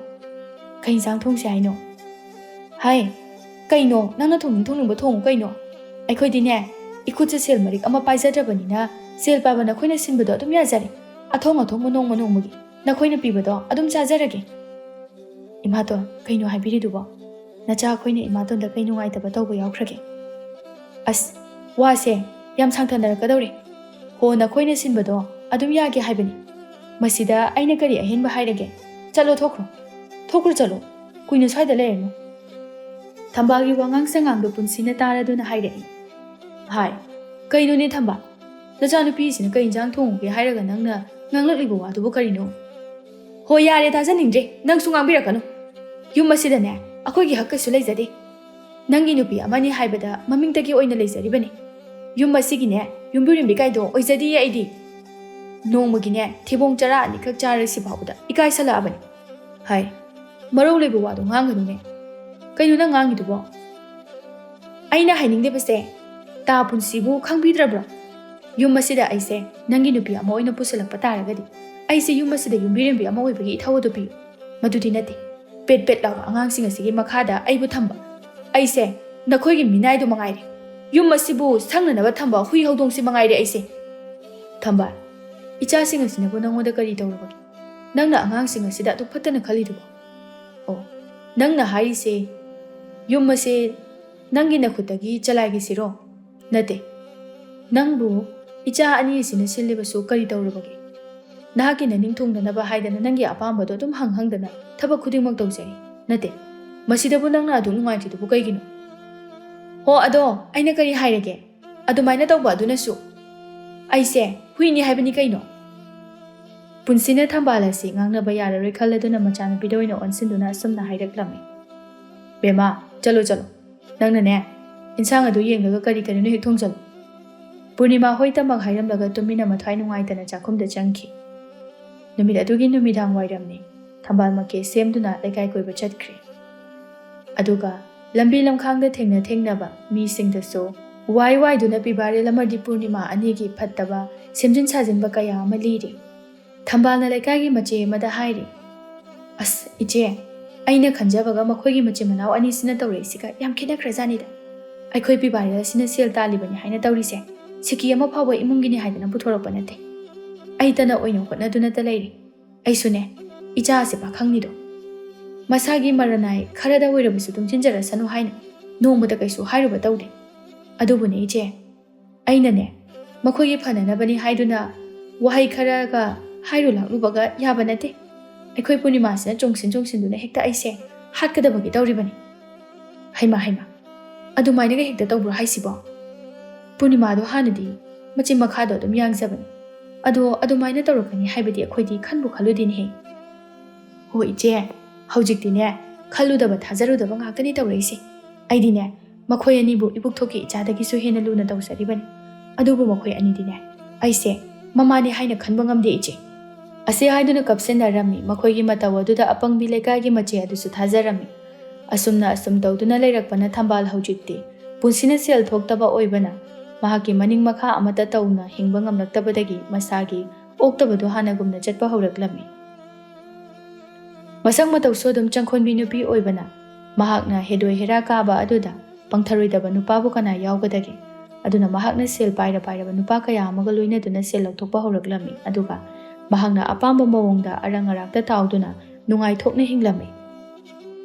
ꯀꯩ ꯏꯟꯁꯥꯡ ꯊꯣꯡꯁꯤ ꯍꯥꯏꯅꯣ?" "ꯍꯥꯏ, ꯀꯩꯅꯣ ꯅꯪꯅ ꯊꯣꯡꯅꯤꯡ ꯊꯣꯡꯅꯤꯡꯕ ꯊꯣꯡꯉꯨ ꯀꯩꯅꯣ꯫ ꯑꯩꯈꯣꯏꯗꯤꯅꯦ, ꯏꯈꯨꯠꯁꯦ ꯁꯦꯜ ꯃꯔꯤꯛ ꯑꯃ ꯄꯥꯏꯖꯗ꯭ꯔꯕꯅꯤꯅ ꯁꯦꯜ ꯄꯥꯏꯕ ꯅꯈꯣꯏꯅ ꯁꯤꯟꯕꯗꯣ ꯑꯗꯨꯝ ꯌꯥꯖꯔꯦ꯫ ꯑꯊꯣꯡ ꯑꯊꯣꯡꯕ ꯅꯣꯡꯃ ꯅꯣꯡꯃꯒꯤ ꯅꯈꯣꯏꯅ ꯄꯤꯕꯗꯣ ꯑꯗꯨꯝ ꯆꯥꯖꯔꯒꯦ꯫" "ꯏꯃꯥꯇꯣꯟ, ꯀꯩꯅꯣ ꯍꯥꯏꯕꯤꯔꯤꯗꯨꯕꯣ? ꯅꯆꯥ ꯑꯩꯈꯣꯏꯅ ꯏꯃꯥꯇꯣꯟꯗ ꯀꯩ ꯅꯨꯡꯉꯥꯏꯇꯕ ꯇꯧꯕ ꯌꯥꯎꯈ꯭ꯔꯒꯦ?" "ꯑꯁ, ꯋꯥꯁꯦ ꯌꯥꯝ ꯁꯥꯡꯊꯅꯔꯛꯀꯗꯧꯔꯦ꯫ ꯍꯣ, ꯅꯈꯣꯏꯅ ꯁꯤꯟꯕꯗꯣ ꯑꯗꯨꯝ ꯌꯥꯒꯦ ꯍꯥꯏꯕꯅꯤ꯫ ꯃꯁꯤꯗ ꯑꯩꯅ ꯀꯔꯤ ꯑꯍꯦꯟꯕ ꯍꯥꯏꯔꯒꯦ? ꯆꯠꯂꯣ, ꯊꯣꯛꯈ꯭ꯔꯣ꯫ ꯊꯣꯛꯈ꯭ꯔꯣ, ꯆꯠꯂꯣ꯫ ꯀꯨꯏꯅ ꯁ꯭ꯋꯥꯏꯗ ꯂꯩꯔꯅꯨ꯫ ꯊꯝꯕꯥꯜꯒꯤ ꯋꯥꯉꯥꯡ ꯁꯉꯥꯡꯗꯣ ꯄꯨꯟꯁꯤꯅ ꯇꯥꯔꯗꯨꯅ ꯍꯥꯏꯔꯛꯏ꯫ ꯍꯥꯏ, ꯀꯩꯅꯣꯅꯦ ꯊꯝꯕꯥꯜ? ꯅꯆꯥꯅꯨꯄꯤꯁꯤꯅ ꯀꯩ ꯏꯟꯖꯥꯡ ꯊꯣꯡꯉꯨꯒꯦ ꯍꯥꯏꯔꯒ ꯅꯪꯅ ꯉꯥꯡꯂꯛꯂꯤꯕ ꯋꯥꯗꯨꯕꯨ ꯀꯔꯤꯅꯣ? ꯍꯣ, ꯌꯥꯔꯦ, ꯇꯥꯖꯅꯤꯡꯗ꯭ꯔꯦ꯫ ꯅꯪꯁꯨ ꯉꯥꯡꯕꯤꯔꯛꯀꯅꯨ꯫ ꯌꯨꯝ ꯑꯁꯤꯗꯅꯦ, ꯑꯩꯈꯣꯏꯒꯤ ꯍꯛ ꯀꯩꯁꯨ ꯂꯩꯖꯗꯦ꯫ ꯅꯪꯒꯤ ꯅꯨꯄꯤ ꯑꯃꯅꯤ ꯍꯥꯏꯕꯗ ꯃꯃꯤꯡꯇꯒꯤ ꯑꯣꯏꯅ ꯂꯩꯖꯔꯤꯕꯅꯤ꯫ ꯌꯨꯝ ꯑꯁꯤꯒꯤꯅꯦ, ꯌꯨꯝꯕꯨꯔꯦꯝꯕꯤ ꯀꯥꯏꯗꯣ ꯑꯣꯏꯖꯗꯤꯌꯦ ꯑꯩꯗꯤ꯫ ꯅꯣꯡꯃꯒꯤꯅꯦ, ꯊꯤꯕꯣꯡ ꯆꯔꯥ ꯑꯅꯤꯈꯛ ꯆꯥꯔꯁꯤ ꯐꯥꯎꯕꯗ ꯏꯀꯥꯏꯁꯜꯂꯛꯑꯕꯅꯤ꯫ ꯍꯥꯏ, ꯃꯔꯧ ꯂꯩꯕ ꯋꯥꯗꯣ ꯉꯥꯡꯒꯅꯨꯅꯦ꯫ ꯀꯩꯅꯣ ꯅꯪ ꯉꯥꯡꯉꯤꯗꯨꯕꯣ? ꯑꯩꯅ ꯍꯥꯏꯅꯤꯡꯂꯤꯕꯁꯦ, ꯇꯥ ꯄꯨꯟꯁꯤꯕꯨ ꯈꯪꯕꯤꯗ꯭ꯔꯕ꯭ꯔꯣ? ꯌꯨꯝ ꯑꯁꯤꯗ ꯑꯩꯁꯦ ꯅꯪꯒꯤ ꯅꯨꯄꯤ ꯑꯃ ꯑꯣꯏꯅ ꯄꯨꯁꯜꯂꯛꯄ ꯇꯥꯔꯒꯗꯤ, ꯑꯩꯁꯦ ꯌꯨꯝ ꯑꯁꯤꯗ ꯌꯨꯝꯕꯤꯔꯦꯝꯕꯤ ꯑꯃ ꯑꯣꯏꯕꯒꯤ ꯏꯊꯧ ꯑꯗꯨ ꯄꯤꯌꯨ꯫ ꯃꯗꯨꯗꯤ ꯅꯠꯇꯦ꯫ ꯄꯦꯠ ꯄꯦꯠ ꯂꯥꯎꯕ ꯑꯉꯥꯡꯁꯤꯡ ꯑꯁꯤꯒꯤ ꯃꯈꯥꯗ ꯑꯩꯕꯨ ꯊꯝꯕ꯫ ꯑꯩꯁꯦ ꯅꯈꯣꯏꯒꯤ ꯃꯤꯅꯥꯏꯗꯨ ꯃꯉꯥꯏꯔꯦ꯫ ꯌꯨꯝ ꯑꯁꯤꯕꯨ ꯁꯪꯅꯅꯕ ꯊꯝꯕ ꯍꯨꯏ ꯍꯧꯗꯣꯡꯁꯤ ꯃꯉꯥꯏꯔꯦ ꯑꯩꯁꯦ꯫ ꯊꯝꯕꯥꯜ, ꯏꯆꯥꯁꯤꯡ ꯑꯁꯤꯅꯕꯨ ꯅꯪꯉꯣꯟꯗ ꯀꯔꯤ ꯇꯧꯔꯕꯒꯦ? ꯅꯪꯅ ꯑꯉꯥꯡꯁꯤꯡ ꯑꯁꯤꯗ ꯑꯗꯨꯛ ꯐꯠꯇꯅ ꯈꯜꯂꯤꯗꯨꯕꯨ? ꯑꯣ, ꯅꯪꯅ ꯍꯥꯏꯔꯤꯁꯦ ꯌꯨꯝ ꯑꯁꯦ ꯅꯪꯒꯤ ꯅꯈꯨꯠꯇꯒꯤ ꯆꯂꯥꯏꯒꯤꯁꯤꯔꯣ? ꯅꯠꯇꯦ꯫ ꯅꯪꯕꯨ ꯏꯆꯥ ꯑꯅꯤ ꯑꯁꯤꯅ ꯁꯤꯜꯂꯤꯕꯁꯨ ꯀꯔꯤ ꯇꯧꯔꯕꯒꯦ? ꯅꯍꯥꯛꯀꯤ ꯅꯅꯤꯡ ꯊꯨꯡꯅꯅꯕ ꯍꯥꯏꯗꯅ ꯅꯪꯒꯤ ꯑꯄꯥꯝꯕꯗꯣ ꯑꯗꯨꯝ ꯍꯪ ꯍꯪꯗꯅ ꯊꯕꯛ ꯈꯨꯗꯤꯡꯃꯛ ꯇꯧꯖꯔꯤ꯫ ꯅꯠꯇꯦ, ꯃꯁꯤꯗꯕꯨ ꯅꯪꯅ ꯑꯗꯨꯛ ꯅꯨꯡꯉꯥꯏꯇ꯭ꯔꯤꯗꯨꯕꯨ ꯀꯩꯒꯤꯅꯣ? ꯍꯣ, ꯑꯗꯣ ꯑꯩꯅ ꯀꯔꯤ ꯍꯥꯏꯔꯒꯦ? ꯑꯗꯨꯃꯥꯏꯅ ꯇꯧꯕ ꯑꯗꯨꯅꯁꯨ ꯑꯩꯁꯦ ꯍꯨꯏꯅꯤ ꯍꯥꯏꯕꯅꯤ ꯀꯩꯅꯣ? ꯄꯨꯟꯁꯤꯅ ꯊꯝꯕꯥꯜ ꯑꯁꯤ ꯉꯥꯡꯅꯕ ꯌꯥꯔꯔꯣꯏ ꯈꯜꯂꯗꯨꯅ ꯃꯆꯥꯅꯨꯄꯤꯗ ꯑꯣꯏꯅ ꯑꯣꯟꯁꯤꯟꯗꯨꯅ ꯑꯁꯨꯝꯅ ꯍꯥꯏꯔꯛꯂꯝꯃꯤ꯫ ꯕꯦꯝꯃ, ꯆꯠꯂꯣ, ꯆꯠꯂꯣ꯫ ꯅꯪꯅꯅꯦ, ꯏꯟꯁꯥꯡ ꯑꯗꯨ ꯌꯦꯡꯂꯒ ꯀꯔꯤ ꯀꯔꯤꯅꯣ ꯍꯦꯛ ꯊꯣꯡꯖꯜꯂꯨ꯫ ꯄꯨꯔꯅꯤꯃꯥ ꯍꯣꯏꯇꯃꯛ ꯍꯥꯏꯔꯝꯂꯒ ꯇꯨꯃꯤꯟꯅ ꯃꯊ꯭ꯋꯥꯏ ꯅꯨꯡꯉꯥꯏꯇꯅ ꯆꯥꯛꯈꯨꯝꯗ ꯆꯪꯈꯤ꯫ ꯅꯨꯃꯤꯠ ꯑꯗꯨꯒꯤ ꯅꯨꯃꯤꯗꯥꯡ ꯋꯥꯏꯔꯝꯅꯤ꯫ ꯊꯝꯕꯥꯜ ꯃꯀꯦ ꯁꯦꯝꯗꯨꯅ ꯂꯩꯀꯥꯏ ꯀꯣꯏꯕ ꯆꯠꯈ꯭ꯔꯦ꯫ ꯑꯗꯨꯒ ꯂꯝꯕꯤ ꯂꯝꯈꯥꯡꯗ ꯊꯦꯡꯅ ꯊꯦꯡꯅꯕ ꯃꯤꯁꯤꯡꯗꯁꯨ ꯋꯥꯏ ꯋꯥꯏꯗꯨꯅ ꯄꯤꯕꯥꯔꯦꯜ ꯑꯃꯗꯤ ꯄꯨꯔꯅꯤꯃꯥ ꯑꯅꯤꯒꯤ ꯐꯠꯇꯕ ꯁꯦꯝꯖꯤꯟ ꯁꯥꯖꯤꯟꯕ ꯀꯌꯥ ꯑꯃ ꯂꯤꯔꯤ꯫ ꯊꯝꯕꯥꯜꯅ ꯂꯩꯀꯥꯏꯒꯤ ꯃꯆꯦ ꯑꯃꯗ ꯍꯥꯏꯔꯤ, "ꯑꯁ, ꯏꯆꯦ, ꯑꯩꯅ ꯈꯟꯖꯕꯒ ꯃꯈꯣꯏꯒꯤ ꯃꯆꯤꯟ ꯃꯅꯥꯎ ꯑꯅꯤꯁꯤꯅ ꯇꯧꯔꯛꯏꯁꯤꯒ ꯌꯥꯝ ꯈꯦꯠꯅꯈ꯭ꯔꯖꯥꯠꯅꯤꯗ꯫ ꯑꯩꯈꯣꯏ ꯄꯤꯕꯥꯔꯦꯜ ꯑꯁꯤꯅ ꯁꯦꯜ ꯇꯥꯜꯂꯤꯕꯅꯤ ꯍꯥꯏꯅ ꯇꯧꯔꯤꯁꯦ, ꯁꯤꯀꯤ ꯑꯃ ꯐꯥꯎꯕ ꯏꯃꯨꯡꯒꯤꯅꯤ ꯍꯥꯏꯗꯅ ꯄꯨꯊꯣꯔꯛꯄ ꯅꯠꯇꯦ꯫ ꯑꯩꯇꯅ ꯑꯣꯏꯅ ꯍꯣꯠꯅꯗꯨꯅꯇ ꯂꯩꯔꯤ꯫ ꯑꯩꯁꯨꯅꯦ, ꯏꯆꯥ ꯑꯁꯤ ꯄꯥꯈꯪꯅꯤꯗꯣ꯫ ꯃꯁꯥꯒꯤ ꯃꯔꯅꯥꯏ ꯈꯔꯗ ꯑꯣꯏꯔꯕꯁꯨ ꯇꯨꯡꯁꯤꯟꯖꯔꯁꯅꯨ ꯍꯥꯏꯅ ꯅꯣꯡꯃꯇ ꯀꯩꯁꯨ ꯍꯥꯏꯔꯨꯕ ꯇꯧꯗꯦ꯫ ꯑꯗꯨꯕꯨꯅꯦ ꯏꯆꯦ, ꯑꯩꯅꯅꯦ, ꯃꯈꯣꯏꯒꯤ ꯐꯅꯅꯕꯅꯤ ꯍꯥꯏꯗꯨꯅ ꯋꯥꯍꯩ ꯈꯔꯒ ꯍꯥꯏꯔꯨ ꯂꯥꯛꯂꯨꯕꯒ ꯌꯥꯕ ꯅꯠꯇꯦ꯫ ꯑꯩꯈꯣꯏ ꯄꯨꯔꯅꯤꯃꯥꯁꯤꯅ ꯆꯣꯡꯁꯤꯟ ꯆꯣꯡꯁꯤꯟꯗꯨꯅ ꯍꯦꯛꯇ ꯑꯩꯁꯦ ꯍꯥꯠꯀꯗꯕꯒꯤ ꯇꯧꯔꯤꯕꯅꯤ꯫ ꯍꯩꯃꯥ, ꯍꯩꯃꯥ, ꯑꯗꯨꯃꯥꯏꯅꯒ ꯍꯦꯛꯇ ꯇꯧꯕ꯭ꯔꯣ ꯍꯥꯏꯁꯤꯕꯣ? ꯄꯨꯔꯅꯤꯃꯥꯗꯣ ꯍꯥꯟꯅꯗꯤ ꯃꯆꯤꯟ ꯃꯈꯥꯗꯣ ꯑꯗꯨꯝ ꯌꯥꯡꯖꯕꯅꯤ, ꯑꯗꯣ ꯑꯗꯨꯃꯥꯏꯅ ꯇꯧꯔꯛꯀꯅꯤ ꯍꯥꯏꯕꯗꯤ ꯑꯩꯈꯣꯏꯗꯤ ꯈꯟꯕꯨ ꯈꯜꯂꯨꯗꯦꯅꯦꯍꯦ꯫ ꯍꯣ ꯏꯆꯦ, ꯍꯧꯖꯤꯛꯇꯤꯅꯦ, ꯈꯜꯂꯨꯗꯕ ꯊꯥꯖꯔꯨꯗꯕ ꯉꯥꯛꯇꯅꯤ ꯇꯧꯔꯛꯏꯁꯦ꯫ ꯑꯩꯗꯤꯅꯦ, ꯃꯈꯣꯏ ꯑꯅꯤꯕꯨ ꯏꯕꯨꯛꯊꯣꯛꯀꯤ ꯏꯆꯥꯗꯒꯤꯁꯨ ꯍꯦꯟꯅ ꯂꯨꯅ ꯇꯧꯖꯔꯤꯕꯅꯤ꯫ ꯑꯗꯨꯕꯨ ꯃꯈꯣꯏ ꯑꯅꯤꯗꯤꯅꯦ, ꯑꯩꯁꯦ ꯃꯃꯥꯅꯤ ꯍꯥꯏꯅ ꯈꯟꯕ ꯉꯝꯗꯦ ꯏꯆꯦ꯫ ꯑꯁꯤ ꯍꯥꯏꯗꯨꯅ ꯀꯞꯁꯤꯟꯅꯔꯝꯃꯤ꯫ ꯃꯈꯣꯏꯒꯤ ꯃꯇꯧ ꯑꯗꯨꯗ ꯑꯄꯪꯕꯤ ꯂꯩꯀꯥꯏꯒꯤ ꯃꯆꯦ ꯑꯗꯨꯁꯨ ꯊꯥꯖꯔꯝꯃꯤ꯫ ꯑꯁꯨꯝꯅ ꯑꯁꯨꯝ ꯇꯧꯗꯨꯅ ꯂꯩꯔꯛꯄꯅ ꯊꯝꯕꯥꯜ ꯍꯧꯖꯤꯛꯇꯤ ꯄꯨꯟꯁꯤꯅ ꯁꯦꯜ ꯊꯣꯛꯇꯕ ꯑꯣꯏꯕꯅ ꯃꯍꯥꯛꯀꯤ ꯃꯅꯤꯡ ꯃꯈꯥ ꯑꯃꯠꯇ ꯇꯧꯅ ꯍꯤꯡꯕ ꯉꯝꯂꯛꯇꯕꯗꯒꯤ ꯃꯁꯥꯒꯤ ꯑꯣꯛꯇꯕꯗꯨ ꯍꯥꯟꯅꯒꯨꯝꯅ ꯆꯠꯄ ꯍꯧꯔꯛꯂꯝꯃꯤ꯫ ꯃꯁꯛ ꯃꯇꯧꯁꯨ ꯑꯗꯨꯝ ꯆꯪꯈꯣꯟꯕꯤ ꯅꯨꯄꯤ ꯑꯣꯏꯕꯅ ꯃꯍꯥꯛꯅ ꯍꯦꯗꯣꯏ ꯍꯦꯔꯥ ꯀꯥꯕ ꯑꯗꯨꯗ ꯄꯪꯊꯔꯣꯏꯗꯕ ꯅꯨꯄꯥꯕꯨ ꯀꯅꯥ ꯌꯥꯎꯒꯗꯒꯦ? ꯑꯗꯨꯅ ꯃꯍꯥꯛꯅ ꯁꯦꯜ ꯄꯥꯏꯔ ꯄꯥꯏꯔꯕ ꯅꯨꯄꯥ ꯀꯌꯥ ꯑꯃꯒ ꯂꯣꯏꯅꯗꯨꯅ ꯁꯦꯜ ꯂꯧꯊꯣꯛꯄ ꯍꯧꯔꯛꯂꯝꯃꯤ, ꯑꯗꯨꯒ ꯃꯍꯥꯛꯅ ꯑꯄꯥꯝꯕ ꯃꯑꯣꯡꯗ ꯑꯔꯪ ꯑꯔꯥꯛꯇ ꯇꯥꯎꯗꯨꯅ ꯅꯨꯡꯉꯥꯏꯊꯣꯛꯅ ꯍꯤꯡꯂꯝꯃꯤ꯫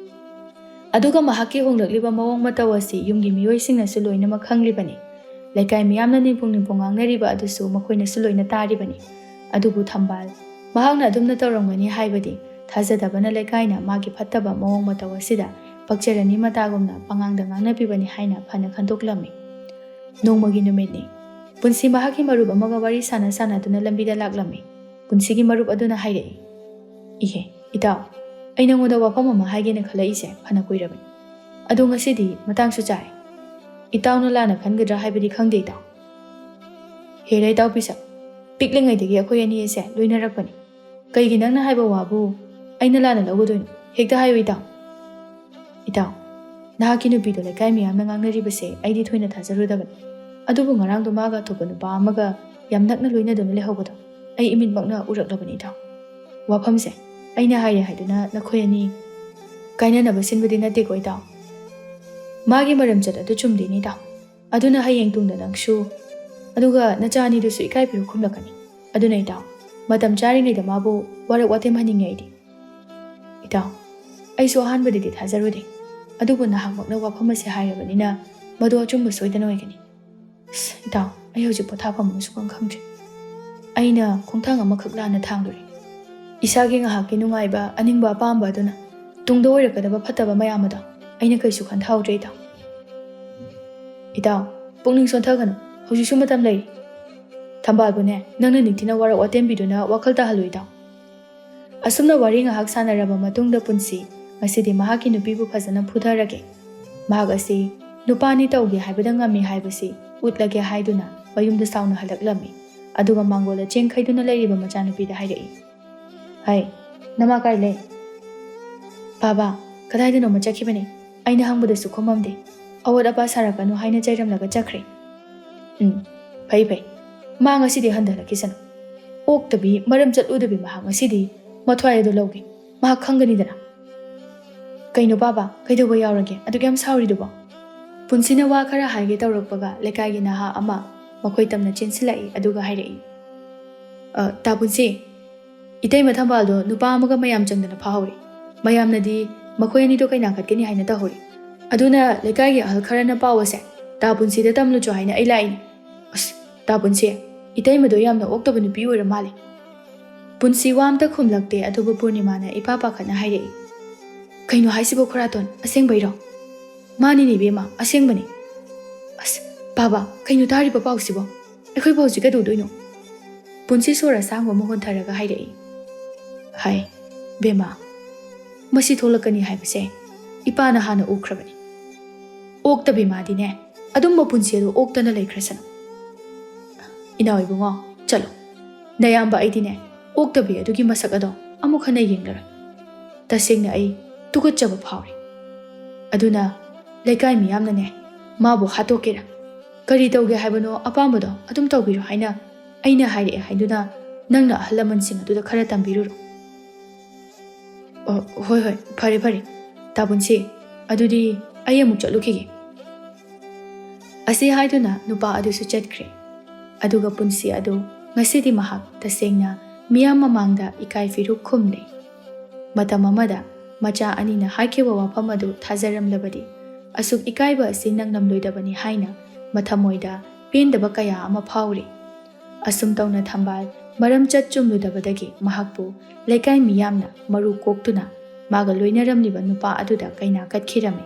ꯑꯗꯨꯒ ꯃꯍꯥꯛꯀꯤ ꯍꯣꯡꯂꯛꯂꯤꯕ ꯃꯑꯣꯡ ꯃꯇꯧ ꯑꯁꯤ ꯌꯨꯝꯒꯤ ꯃꯤꯑꯣꯏꯁꯤꯡꯅꯁꯨ ꯂꯣꯏꯅꯃꯛ ꯈꯪꯂꯤꯕꯅꯤ꯫ ꯂꯩꯀꯥꯏ ꯃꯤꯌꯥꯝꯅ ꯅꯤꯡꯄꯨꯡ ꯅꯤꯡꯄꯨꯡ ꯉꯥꯡꯅꯔꯤꯕ ꯑꯗꯨꯁꯨ ꯃꯈꯣꯏꯅꯁꯨ ꯂꯣꯏꯅ ꯇꯥꯔꯤꯕꯅꯤ꯫ ꯑꯗꯨꯕꯨ ꯊꯝꯕꯥꯜ, ꯃꯍꯥꯛꯅ ꯑꯗꯨꯝꯅ ꯇꯧꯔꯝꯒꯅꯤ ꯍꯥꯏꯕꯗꯤ ꯊꯥꯖꯗꯕꯅ ꯂꯩꯀꯥꯏꯅ ꯃꯥꯒꯤ ꯐꯠꯇꯕ ꯃꯑꯣꯡ ꯃꯇꯧ ꯑꯁꯤꯗ ꯄꯛꯆꯔꯅꯤ ꯃꯇꯥꯒꯨꯝꯅ ꯄꯉꯥꯡꯗ ꯉꯥꯡꯅꯕꯤꯕꯅꯤ ꯍꯥꯏꯅ ꯐꯅ ꯈꯟꯗꯣꯛꯂꯝꯃꯤ꯫ ꯅꯣꯡꯃꯒꯤ ꯅꯨꯃꯤꯠꯅꯤ꯫ ꯄꯨꯟꯁꯤ ꯃꯍꯥꯛꯀꯤ ꯃꯔꯨꯞ ꯑꯃꯒ ꯋꯥꯔꯤ ꯁꯥꯟꯅ ꯁꯥꯟꯅꯗꯨꯅ ꯂꯝꯕꯤꯗ ꯂꯥꯛꯂꯝꯃꯤ꯫ ꯄꯨꯟꯁꯤꯒꯤ ꯃꯔꯨꯞ ꯑꯗꯨꯅ ꯍꯥꯏꯔꯛꯏ, "ꯏꯍꯦ, ꯏꯇꯥꯎ, ꯑꯩ ꯅꯉꯣꯟꯗ ꯋꯥꯐꯝ ꯑꯃ ꯍꯥꯏꯒꯦꯅ ꯈꯜꯂꯛꯏꯁꯦ ꯐꯅ ꯀꯨꯏꯔꯕꯅꯤ꯫ ꯑꯗꯣ ꯉꯁꯤꯗꯤ ꯃꯇꯥꯡꯁꯨ ꯆꯥꯔꯦ꯫ ꯏꯇꯥꯎꯅ ꯂꯥꯟꯅ ꯈꯟꯒꯗ꯭ꯔꯥ ꯍꯥꯏꯕꯗꯤ ꯈꯪꯗꯦ, ꯏꯇꯥꯎ꯫" "ꯍꯦꯔꯥ ꯏꯇꯥꯎ ꯄꯤꯁꯛ, ꯄꯤꯛꯂꯤꯉꯩꯗꯒꯤ ꯑꯩꯈꯣꯏ ꯑꯅꯤ ꯑꯁꯦ ꯂꯣꯏꯅꯔꯛꯄꯅꯤ꯫ ꯀꯩꯒꯤ ꯅꯪꯅ ꯍꯥꯏꯕ ꯋꯥꯕꯨ ꯑꯩꯅ ꯂꯥꯟꯅ ꯂꯧꯒꯗꯣꯏꯅꯣ? ꯍꯦꯛꯇ ꯍꯥꯏꯌꯨ, ꯏꯇꯥꯎ꯫" "ꯏꯇꯥꯎ, ꯅꯍꯥꯛꯀꯤ ꯅꯨꯄꯤꯗꯣ ꯂꯩꯀꯥꯏ ꯃꯤꯌꯥꯝꯅ ꯉꯥꯡꯅꯔꯤꯕꯁꯦ ꯑꯩꯗꯤ ꯊꯣꯏꯅ ꯊꯥꯖꯔꯨꯗꯕꯅꯤ꯫ ꯑꯗꯨꯕꯨ ꯉꯔꯥꯡꯗꯣ ꯃꯥꯒ ꯑꯇꯣꯞꯄ ꯅꯨꯄꯥ ꯑꯃꯒ ꯌꯥꯝ ꯅꯛꯅ ꯂꯣꯏꯅꯗꯨꯅ ꯂꯩꯍꯧꯕꯗꯣ ꯑꯩ ꯏꯃꯤꯠꯃꯛꯅ ꯎꯔꯛꯂꯕꯅꯤ, ꯏꯇꯥꯎ꯫ ꯋꯥꯐꯝꯁꯦ ꯑꯩꯅ ꯍꯥꯏꯔꯦ ꯍꯥꯏꯗꯨꯅ ꯅꯈꯣꯏ ꯑꯅꯤ ꯀꯥꯏꯅꯅꯕ ꯁꯤꯟꯕꯗꯤ ꯅꯠꯇꯦꯀꯣ, ꯏꯇꯥꯎ꯫ ꯃꯥꯒꯤ ꯃꯔꯝꯆꯠ ꯑꯗꯨ ꯆꯨꯝꯗꯦꯅꯦ, ꯏꯇꯥꯎ꯫ ꯑꯗꯨꯅ ꯍꯌꯦꯡ ꯇꯨꯡꯗ ꯅꯪꯁꯨ, ꯑꯗꯨꯒ ꯅꯆꯥ ꯑꯅꯤꯗꯨꯁꯨ ꯏꯀꯥꯏ ꯐꯤꯔꯨꯛ ꯈꯨꯝꯂꯛꯀꯅꯤ꯫ ꯑꯗꯨꯅ ꯏꯇꯥꯎ, ꯃꯇꯝ ꯆꯥꯔꯤꯉꯩꯗ ꯃꯥꯕꯨ ꯋꯥꯔꯛ ꯋꯥꯇꯦꯝꯍꯟꯅꯤꯡꯉꯦ ꯑꯩꯗꯤ꯫" "ꯏꯇꯥꯎ, ꯑꯩꯁꯨ ꯑꯍꯥꯟꯕꯗꯗꯤ ꯊꯥꯖꯔꯨꯗꯦ, ꯑꯗꯨꯕꯨ ꯅꯍꯥꯛꯃꯛꯅ ꯋꯥꯐꯝ ꯑꯁꯤ ꯍꯥꯏꯔꯕꯅꯤꯅ ꯃꯗꯨ ꯑꯆꯨꯝꯕ ꯁꯣꯏꯗꯅ ꯑꯣꯏꯒꯅꯤ꯫" "ꯑꯁ, ꯏꯇꯥꯎ, ꯑꯩ ꯍꯧꯖꯤꯛ ꯄꯣꯊꯥꯐꯝ ꯑꯃ ꯁꯨꯈꯪ ꯈꯪꯗ꯭ꯔꯦ꯫ ꯑꯩꯅ ꯈꯣꯡꯊꯥꯡ ꯑꯃꯈꯛ ꯂꯥꯟꯅ ꯊꯥꯡꯂꯨꯔꯦ꯫ ꯏꯁꯥꯒꯤ ꯉꯥꯏꯍꯥꯛꯀꯤ ꯅꯨꯡꯉꯥꯏꯕ, ꯑꯅꯤꯡꯕ ꯑꯄꯥꯝꯕ ꯑꯗꯨꯅ ꯇꯨꯡꯗ ꯑꯣꯏꯔꯛꯀꯗꯕ ꯐꯠꯇꯕ ꯃꯌꯥꯝ ꯑꯗꯣ ꯑꯩꯅ ꯀꯩꯁꯨ ꯈꯟꯊꯍꯧꯗ꯭ꯔꯦ, ꯏꯇꯥꯎ꯫ ꯏꯇꯥꯎ, ꯄꯨꯛꯅꯤꯡ ꯁꯣꯟꯊꯒꯅꯨ, ꯍꯧꯖꯤꯛꯁꯨ ꯃꯇꯝ ꯂꯩꯔꯤ꯫ ꯊꯝꯕꯥꯜꯕꯨꯅꯦ, ꯅꯪꯅ ꯅꯤꯡꯊꯤꯅ ꯋꯥꯔꯛ ꯋꯥꯇꯦꯝꯕꯤꯗꯨꯅ ꯋꯥꯈꯜ ꯇꯥꯍꯜꯂꯨ, ꯏꯇꯥꯎ꯫ ꯑꯁꯨꯝꯅ ꯋꯥꯔꯤ ꯉꯥꯏꯍꯥꯛ ꯁꯥꯟꯅꯔꯕ ꯃꯇꯨꯡꯗ ꯄꯨꯟꯁꯤ ꯉꯁꯤꯗꯤ ꯃꯍꯥꯛꯀꯤ ꯅꯨꯄꯤꯕꯨ ꯐꯖꯅ ꯐꯨꯊꯔꯒꯦ, ꯃꯍꯥꯛ ꯑꯁꯤ ꯅꯨꯄꯥꯅꯤ, ꯇꯧꯒꯦ ꯍꯥꯏꯕꯗ ꯉꯝꯃꯤ ꯍꯥꯏꯕꯁꯤ ꯎꯠꯂꯒꯦ ꯍꯥꯏꯗꯨꯅ ꯃꯌꯨꯝꯗ ꯁꯥꯎꯅ ꯍꯜꯂꯛꯂꯝꯃꯤ꯫ ꯑꯗꯨꯒ ꯃꯥꯡꯒꯣꯜꯗ ꯆꯦꯟ ꯈꯩꯗꯨꯅ ꯂꯩꯔꯤꯕ ꯃꯆꯥꯅꯨꯄꯤꯗ ꯍꯥꯏꯔꯛꯏ, "ꯍꯩ, ꯅꯃꯥ ꯀꯥꯏ ꯂꯩ?" "ꯕꯥꯕꯥ, ꯀꯗꯥꯏꯗꯅꯣꯃ ꯆꯠꯈꯤꯕꯅꯤ, ꯑꯩꯅ ꯍꯪꯕꯗꯁꯨ ꯈꯨꯝꯃꯝꯗꯦ꯫ ꯑꯋꯥꯠ ꯑꯄꯥ ꯁꯥꯔꯛꯀꯅꯨ ꯍꯥꯏꯅ ꯆꯩꯔꯝꯂꯒ ꯆꯠꯈ꯭ꯔꯦ꯫" "ꯎꯝ, ꯐꯩ ꯐꯩ, ꯃꯥ ꯉꯁꯤꯗꯤ ꯍꯟꯊꯔꯛꯈꯤꯁꯅꯨ꯫ ꯑꯣꯛꯇꯕꯤ, ꯃꯔꯝ ꯆꯠꯂꯨꯗꯕꯤ ꯃꯍꯥꯛ ꯉꯁꯤꯗꯤ ꯃꯊ꯭ꯋꯥꯏ ꯑꯗꯨ ꯂꯧꯒꯦ, ꯃꯍꯥꯛ ꯈꯪꯒꯅꯤꯗꯅ꯫" "ꯀꯩꯅꯣ ꯕꯥꯕꯥ, ꯀꯩꯗꯧꯕ ꯌꯥꯎꯔꯒꯦ? ꯑꯗꯨꯛ ꯌꯥꯝ ꯁꯥꯎꯔꯤꯗꯨꯕꯣ?" ꯄꯨꯟꯁꯤꯅ ꯋꯥ ꯈꯔ ꯍꯥꯏꯒꯦ ꯇꯧꯔꯛꯄꯒ ꯂꯩꯀꯥꯏꯒꯤ ꯅꯍꯥ ꯑꯃ ꯃꯈꯣꯏ ꯇꯝꯅ ꯆꯦꯟꯁꯤꯜꯂꯛꯏ, ꯑꯗꯨꯒ ꯍꯥꯏꯔꯛꯏ, "ꯑ, ꯇꯥ ꯄꯨꯟꯁꯤ, ꯏꯇꯩꯃ ꯊꯝꯕꯥꯜꯗꯣ ꯅꯨꯄꯥ ꯑꯃꯒ ꯃꯌꯥꯝ ꯆꯪꯗꯅ ꯐꯥꯍꯧꯔꯦ꯫ ꯃꯌꯥꯝꯅꯗꯤ ꯃꯈꯣꯏ ꯑꯅꯤꯗꯣ ꯀꯩꯅꯥ ꯀꯠꯀꯅꯤ ꯍꯥꯏꯅ ꯇꯧꯍꯧꯔꯦ꯫ ꯑꯗꯨꯅ ꯂꯩꯀꯥꯏꯒꯤ ꯑꯍꯜ ꯈꯔꯅ ꯄꯥꯎ ꯑꯁꯦ ꯇꯥ ꯄꯨꯟꯁꯤꯗ ꯇꯝꯂꯨꯆꯣ ꯍꯥꯏꯅ ꯑꯩ ꯂꯥꯛꯏꯅꯤ꯫ ꯑꯁ, ꯇꯥ ꯄꯨꯟꯁꯤ, ꯏꯇꯩꯃꯗꯣ ꯌꯥꯝꯅ ꯑꯣꯛꯇꯕ ꯅꯨꯄꯤ ꯑꯣꯏꯔ ꯃꯥꯜꯂꯦ꯫" ꯄꯨꯟꯁꯤ ꯋꯥ ꯑꯝꯇ ꯈꯨꯝꯂꯛꯇꯦ, ꯑꯗꯨꯕꯨ ꯄꯨꯔꯅꯤꯃꯥꯅ ꯏꯄꯥ ꯄꯥꯈꯠꯅ ꯍꯥꯏꯔꯛꯏ, "ꯀꯩꯅꯣ ꯍꯥꯏꯁꯤꯕꯣ ꯈꯨꯔꯥꯇꯣꯟ, ꯑꯁꯦꯡꯕꯩꯔꯣ?" "ꯃꯥꯅꯤꯅꯦ ꯏꯕꯦꯝꯃ, ꯑꯁꯦꯡꯕꯅꯤ꯫" "ꯑꯁ, ꯕꯥꯕꯥ, ꯀꯩꯅꯣ ꯇꯥꯔꯤꯕ ꯄꯥꯎꯁꯤꯕꯣ? ꯑꯩꯈꯣꯏꯕꯨ ꯍꯧꯖꯤꯛ ꯀꯩꯗꯧꯗꯣꯏꯅꯣ?" ꯄꯨꯟꯁꯤ ꯁꯣꯔ ꯑꯁꯥꯡꯕ ꯑꯃ ꯍꯣꯟꯊꯔꯒ ꯍꯥꯏꯔꯛꯏ, "ꯍꯥꯏ, ꯕꯦꯝꯃ, ꯃꯁꯤ ꯊꯣꯛꯂꯛꯀꯅꯤ ꯍꯥꯏꯕꯁꯦ ꯏꯄꯥꯅ ꯍꯥꯟꯅ ꯎꯈ꯭ꯔꯕꯅꯤ꯫ ꯑꯣꯛꯇꯕꯤ ꯃꯥꯗꯤꯅꯦ, ꯑꯗꯨꯝꯕ ꯄꯨꯟꯁꯤ ꯑꯗꯨ ꯑꯣꯛꯇꯅ ꯂꯩꯈ꯭ꯔꯁꯅꯨ꯫ ꯏꯅꯥꯎ ꯏꯕꯨꯡꯉꯣ, ꯆꯠꯂꯣ꯫ ꯅꯌꯥꯝꯕ ꯑꯩꯗꯤꯅꯦ, ꯑꯣꯛꯇꯕꯤ ꯑꯗꯨꯒꯤ ꯃꯁꯛ ꯑꯗꯣ ꯑꯃꯨꯛ ꯍꯟꯅ ꯌꯦꯡꯂꯔꯣꯏ꯫ ꯇꯁꯦꯡꯅ ꯑꯩ ꯇꯨꯀꯠꯆꯕ ꯐꯥꯎꯔꯦ꯫ ꯑꯗꯨꯅ ꯂꯩꯀꯥꯏ ꯃꯤꯌꯥꯝꯅꯅꯦ, ꯃꯥꯕꯨ ꯍꯥꯠꯇꯣꯛꯀꯦꯔꯥ, ꯀꯔꯤ ꯇꯧꯒꯦ ꯍꯥꯏꯕꯅꯣ, ꯑꯄꯥꯝꯕꯗꯣ ꯑꯗꯨꯝ ꯇꯧꯕꯤꯔꯣ ꯍꯥꯏꯅ ꯑꯩꯅ ꯍꯥꯏꯔꯛꯑꯦ ꯍꯥꯏꯗꯨꯅ ꯅꯪꯅ ꯑꯍꯜ ꯂꯃꯟꯁꯤꯡ ꯑꯗꯨꯗ ꯈꯔ ꯇꯝꯕꯤꯔꯨꯔꯣ꯫" "ꯑꯣ, ꯍꯣꯏ, ꯍꯣꯏ, ꯐꯔꯦ, ꯐꯔꯦ, ꯇꯥ ꯄꯨꯟꯁꯤ, ꯑꯗꯨꯗꯤ ꯑꯩ ꯑꯃꯨꯛ ꯆꯠꯂꯨꯈꯤꯒꯦ꯫" ꯑꯁꯤ ꯍꯥꯏꯗꯨꯅ ꯅꯨꯄꯥ ꯑꯗꯨꯁꯨ ꯆꯠꯈ꯭ꯔꯦ꯫ ꯑꯗꯨꯒ ꯄꯨꯟꯁꯤ ꯑꯗꯨ ꯉꯁꯤꯗꯤ ꯃꯍꯥꯛ ꯇꯁꯦꯡꯅ ꯃꯤꯌꯥꯝ ꯃꯃꯥꯡꯗ ꯏꯀꯥꯏ ꯐꯤꯔꯨꯛ ꯈꯨꯝꯂꯦ꯫ ꯃꯇꯝ ꯑꯃꯗ ꯃꯆꯥ ꯑꯅꯤꯅ ꯍꯥꯏꯈꯤꯕ ꯋꯥꯐꯝ ꯑꯗꯨ ꯊꯥꯖꯔꯝꯂꯕꯗꯤ ꯑꯁꯨꯛ ꯏꯀꯥꯏꯕ ꯑꯁꯤ ꯅꯪꯂꯝꯂꯣꯏꯗꯕꯅꯤ ꯍꯥꯏꯅ ꯃꯊꯃꯣꯏꯗ ꯄꯦꯟꯗꯕ ꯀꯌꯥ ꯑꯃ ꯐꯥꯎꯔꯤ꯫ ꯑꯁꯨꯝ ꯇꯧꯅ ꯊꯝꯕꯥꯜ ꯃꯔꯝꯆꯠ ꯆꯨꯝꯂꯨꯗꯕꯗꯒꯤ ꯃꯍꯥꯛꯄꯨ ꯂꯩꯀꯥꯏ ꯃꯤꯌꯥꯝꯅ ꯃꯔꯨ ꯀꯣꯛꯇꯨꯅ ꯃꯥꯒ ꯂꯣꯏꯅꯔꯝꯂꯤꯕ ꯅꯨꯄꯥ ꯑꯗꯨꯗ ꯀꯩꯅꯥ ꯀꯠꯈꯤꯔꯝꯃꯤ꯫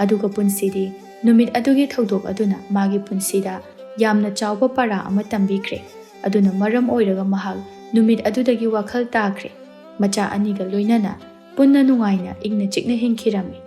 ꯑꯗꯨꯒ ꯄꯨꯟꯁꯤꯗꯤ ꯅꯨꯃꯤꯠ ꯑꯗꯨꯒꯤ ꯊꯧꯗꯣꯛ ꯑꯗꯨꯅ ꯃꯥꯒꯤ ꯄꯨꯟꯁꯤꯗ ꯌꯥꯝꯅ ꯆꯥꯎꯕ ꯄꯥꯔꯥ ꯑꯃ ꯇꯝꯕꯤꯈ꯭ꯔꯦ꯫ ꯑꯗꯨꯅ ꯃꯔꯝ ꯑꯣꯏꯔꯒ ꯃꯍꯥꯛ ꯅꯨꯃꯤꯠ ꯑꯗꯨꯗꯒꯤ ꯋꯥꯈꯜ ꯇꯥꯈ꯭ꯔꯦ꯫ ꯃꯆꯥ ꯑꯅꯤꯒ ꯂꯣꯏꯅꯅ ꯄꯨꯟꯅ ꯅꯨꯡꯉꯥꯏꯅ ꯏꯪꯅ ꯆꯤꯛꯅ ꯍꯤꯡꯈꯤꯔꯝꯃꯤ꯫